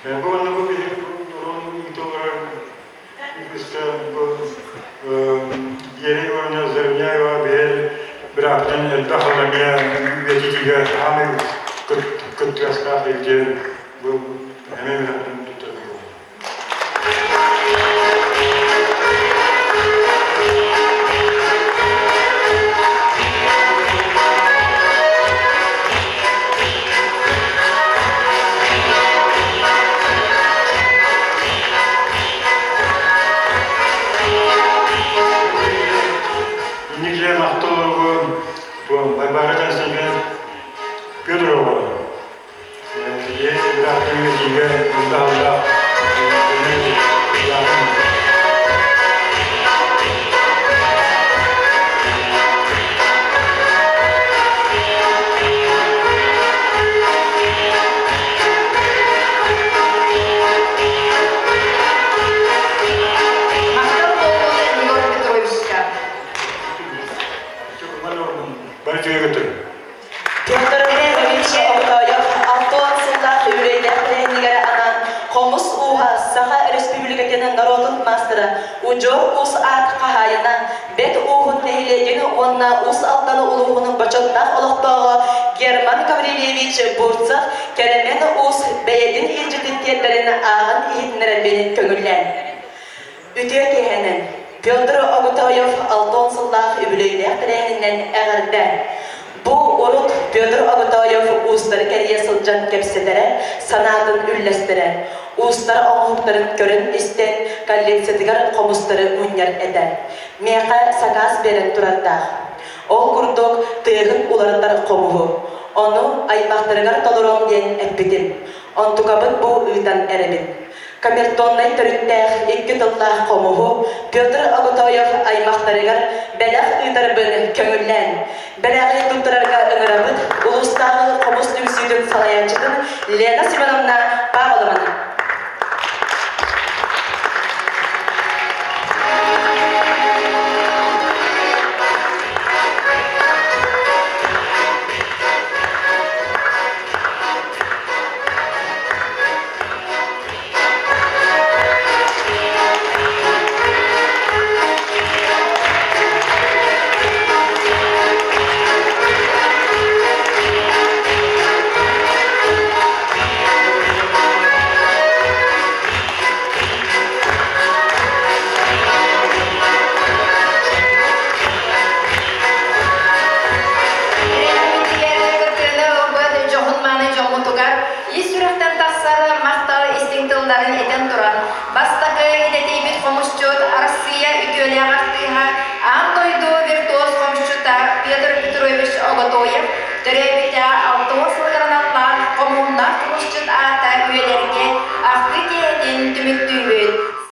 ээ бу уонна бу биһиги ыытыллар Елена Ивановна Заровняева бэйэ быраабынан элбэх эмиэ үйэтитиигэ саамай кыттыгастаах диэн бу эмиэ үөрэхпин туттарбытым. Инникилэр махталларгын Варвара Константиновна Федорова Махтал буоллун Егор Петровичка. Бары үчүгэй Петр Иванович Огдоев Алтон сыллаах үбүлүөйдээх тэрээһинигэр анаан Хомус ууһа Саха Өрөспүүбүлүкэтин норуотун маастара Удьуор Уус аат хаһаайына Бэт Ууһун нэһилиэгин уонна Уус Алдан улууһун бочуоттаах олохтооҕо Герман Гаврильевич Бурцев Кэрэмэн Уус бэйэтин илдьитин тиэрдэрин ааҕан иһитиннэрдэ. иһитиннэрэрбин көҥүллээн. Үтүө киэһэнэн Петр Оготоев алтан сыллаах үбүлүөйдээх тэрээһининэн эҕэрдэ! Бу урут Петр Оготоев уустары кэрийэ сылдьан кэпсэтэрэ, санаатын үллэстэрэ. Уустар оҥоһуктарын көрөн-истэн, коллекциятыгар хомустары мунньар этэ. Миэхэ сакаас биэрэн турардаах. Ол курдук, тыаһын уларытар хомуһу. Ону аймахтарыгар толоруом диэн эппитим. Онтукабын бу ыытан эрэбин. Камертоннай төрүттээх икки тыллаах хомуһу Петр Оготоев аймахтарыгар бэлэх ыытарбын көҥүллээн, бэлэҕи туттарарга ыҥырабыт улуустааҕы хомус түмсүүтүн салайааччытын Лена Семеновна Павлованы. Кыттыыны ылбыт дьоһун-мааны дьоммутугар Ис сүрэхтэн тахсар махтал истиҥ тылларын этэн туран, бастакы идэтийбит хомусчут Арассыыйа үтүөлээх артыыһа, аан дойду виртуоз хомусчута Петр Петрович Оготоев төрөөбүтэ 60 сылыгар аналлаах хомуһуннаах хомусчут аата үйэлэргэ ахтыы киэһэтин түмүктүүбүт.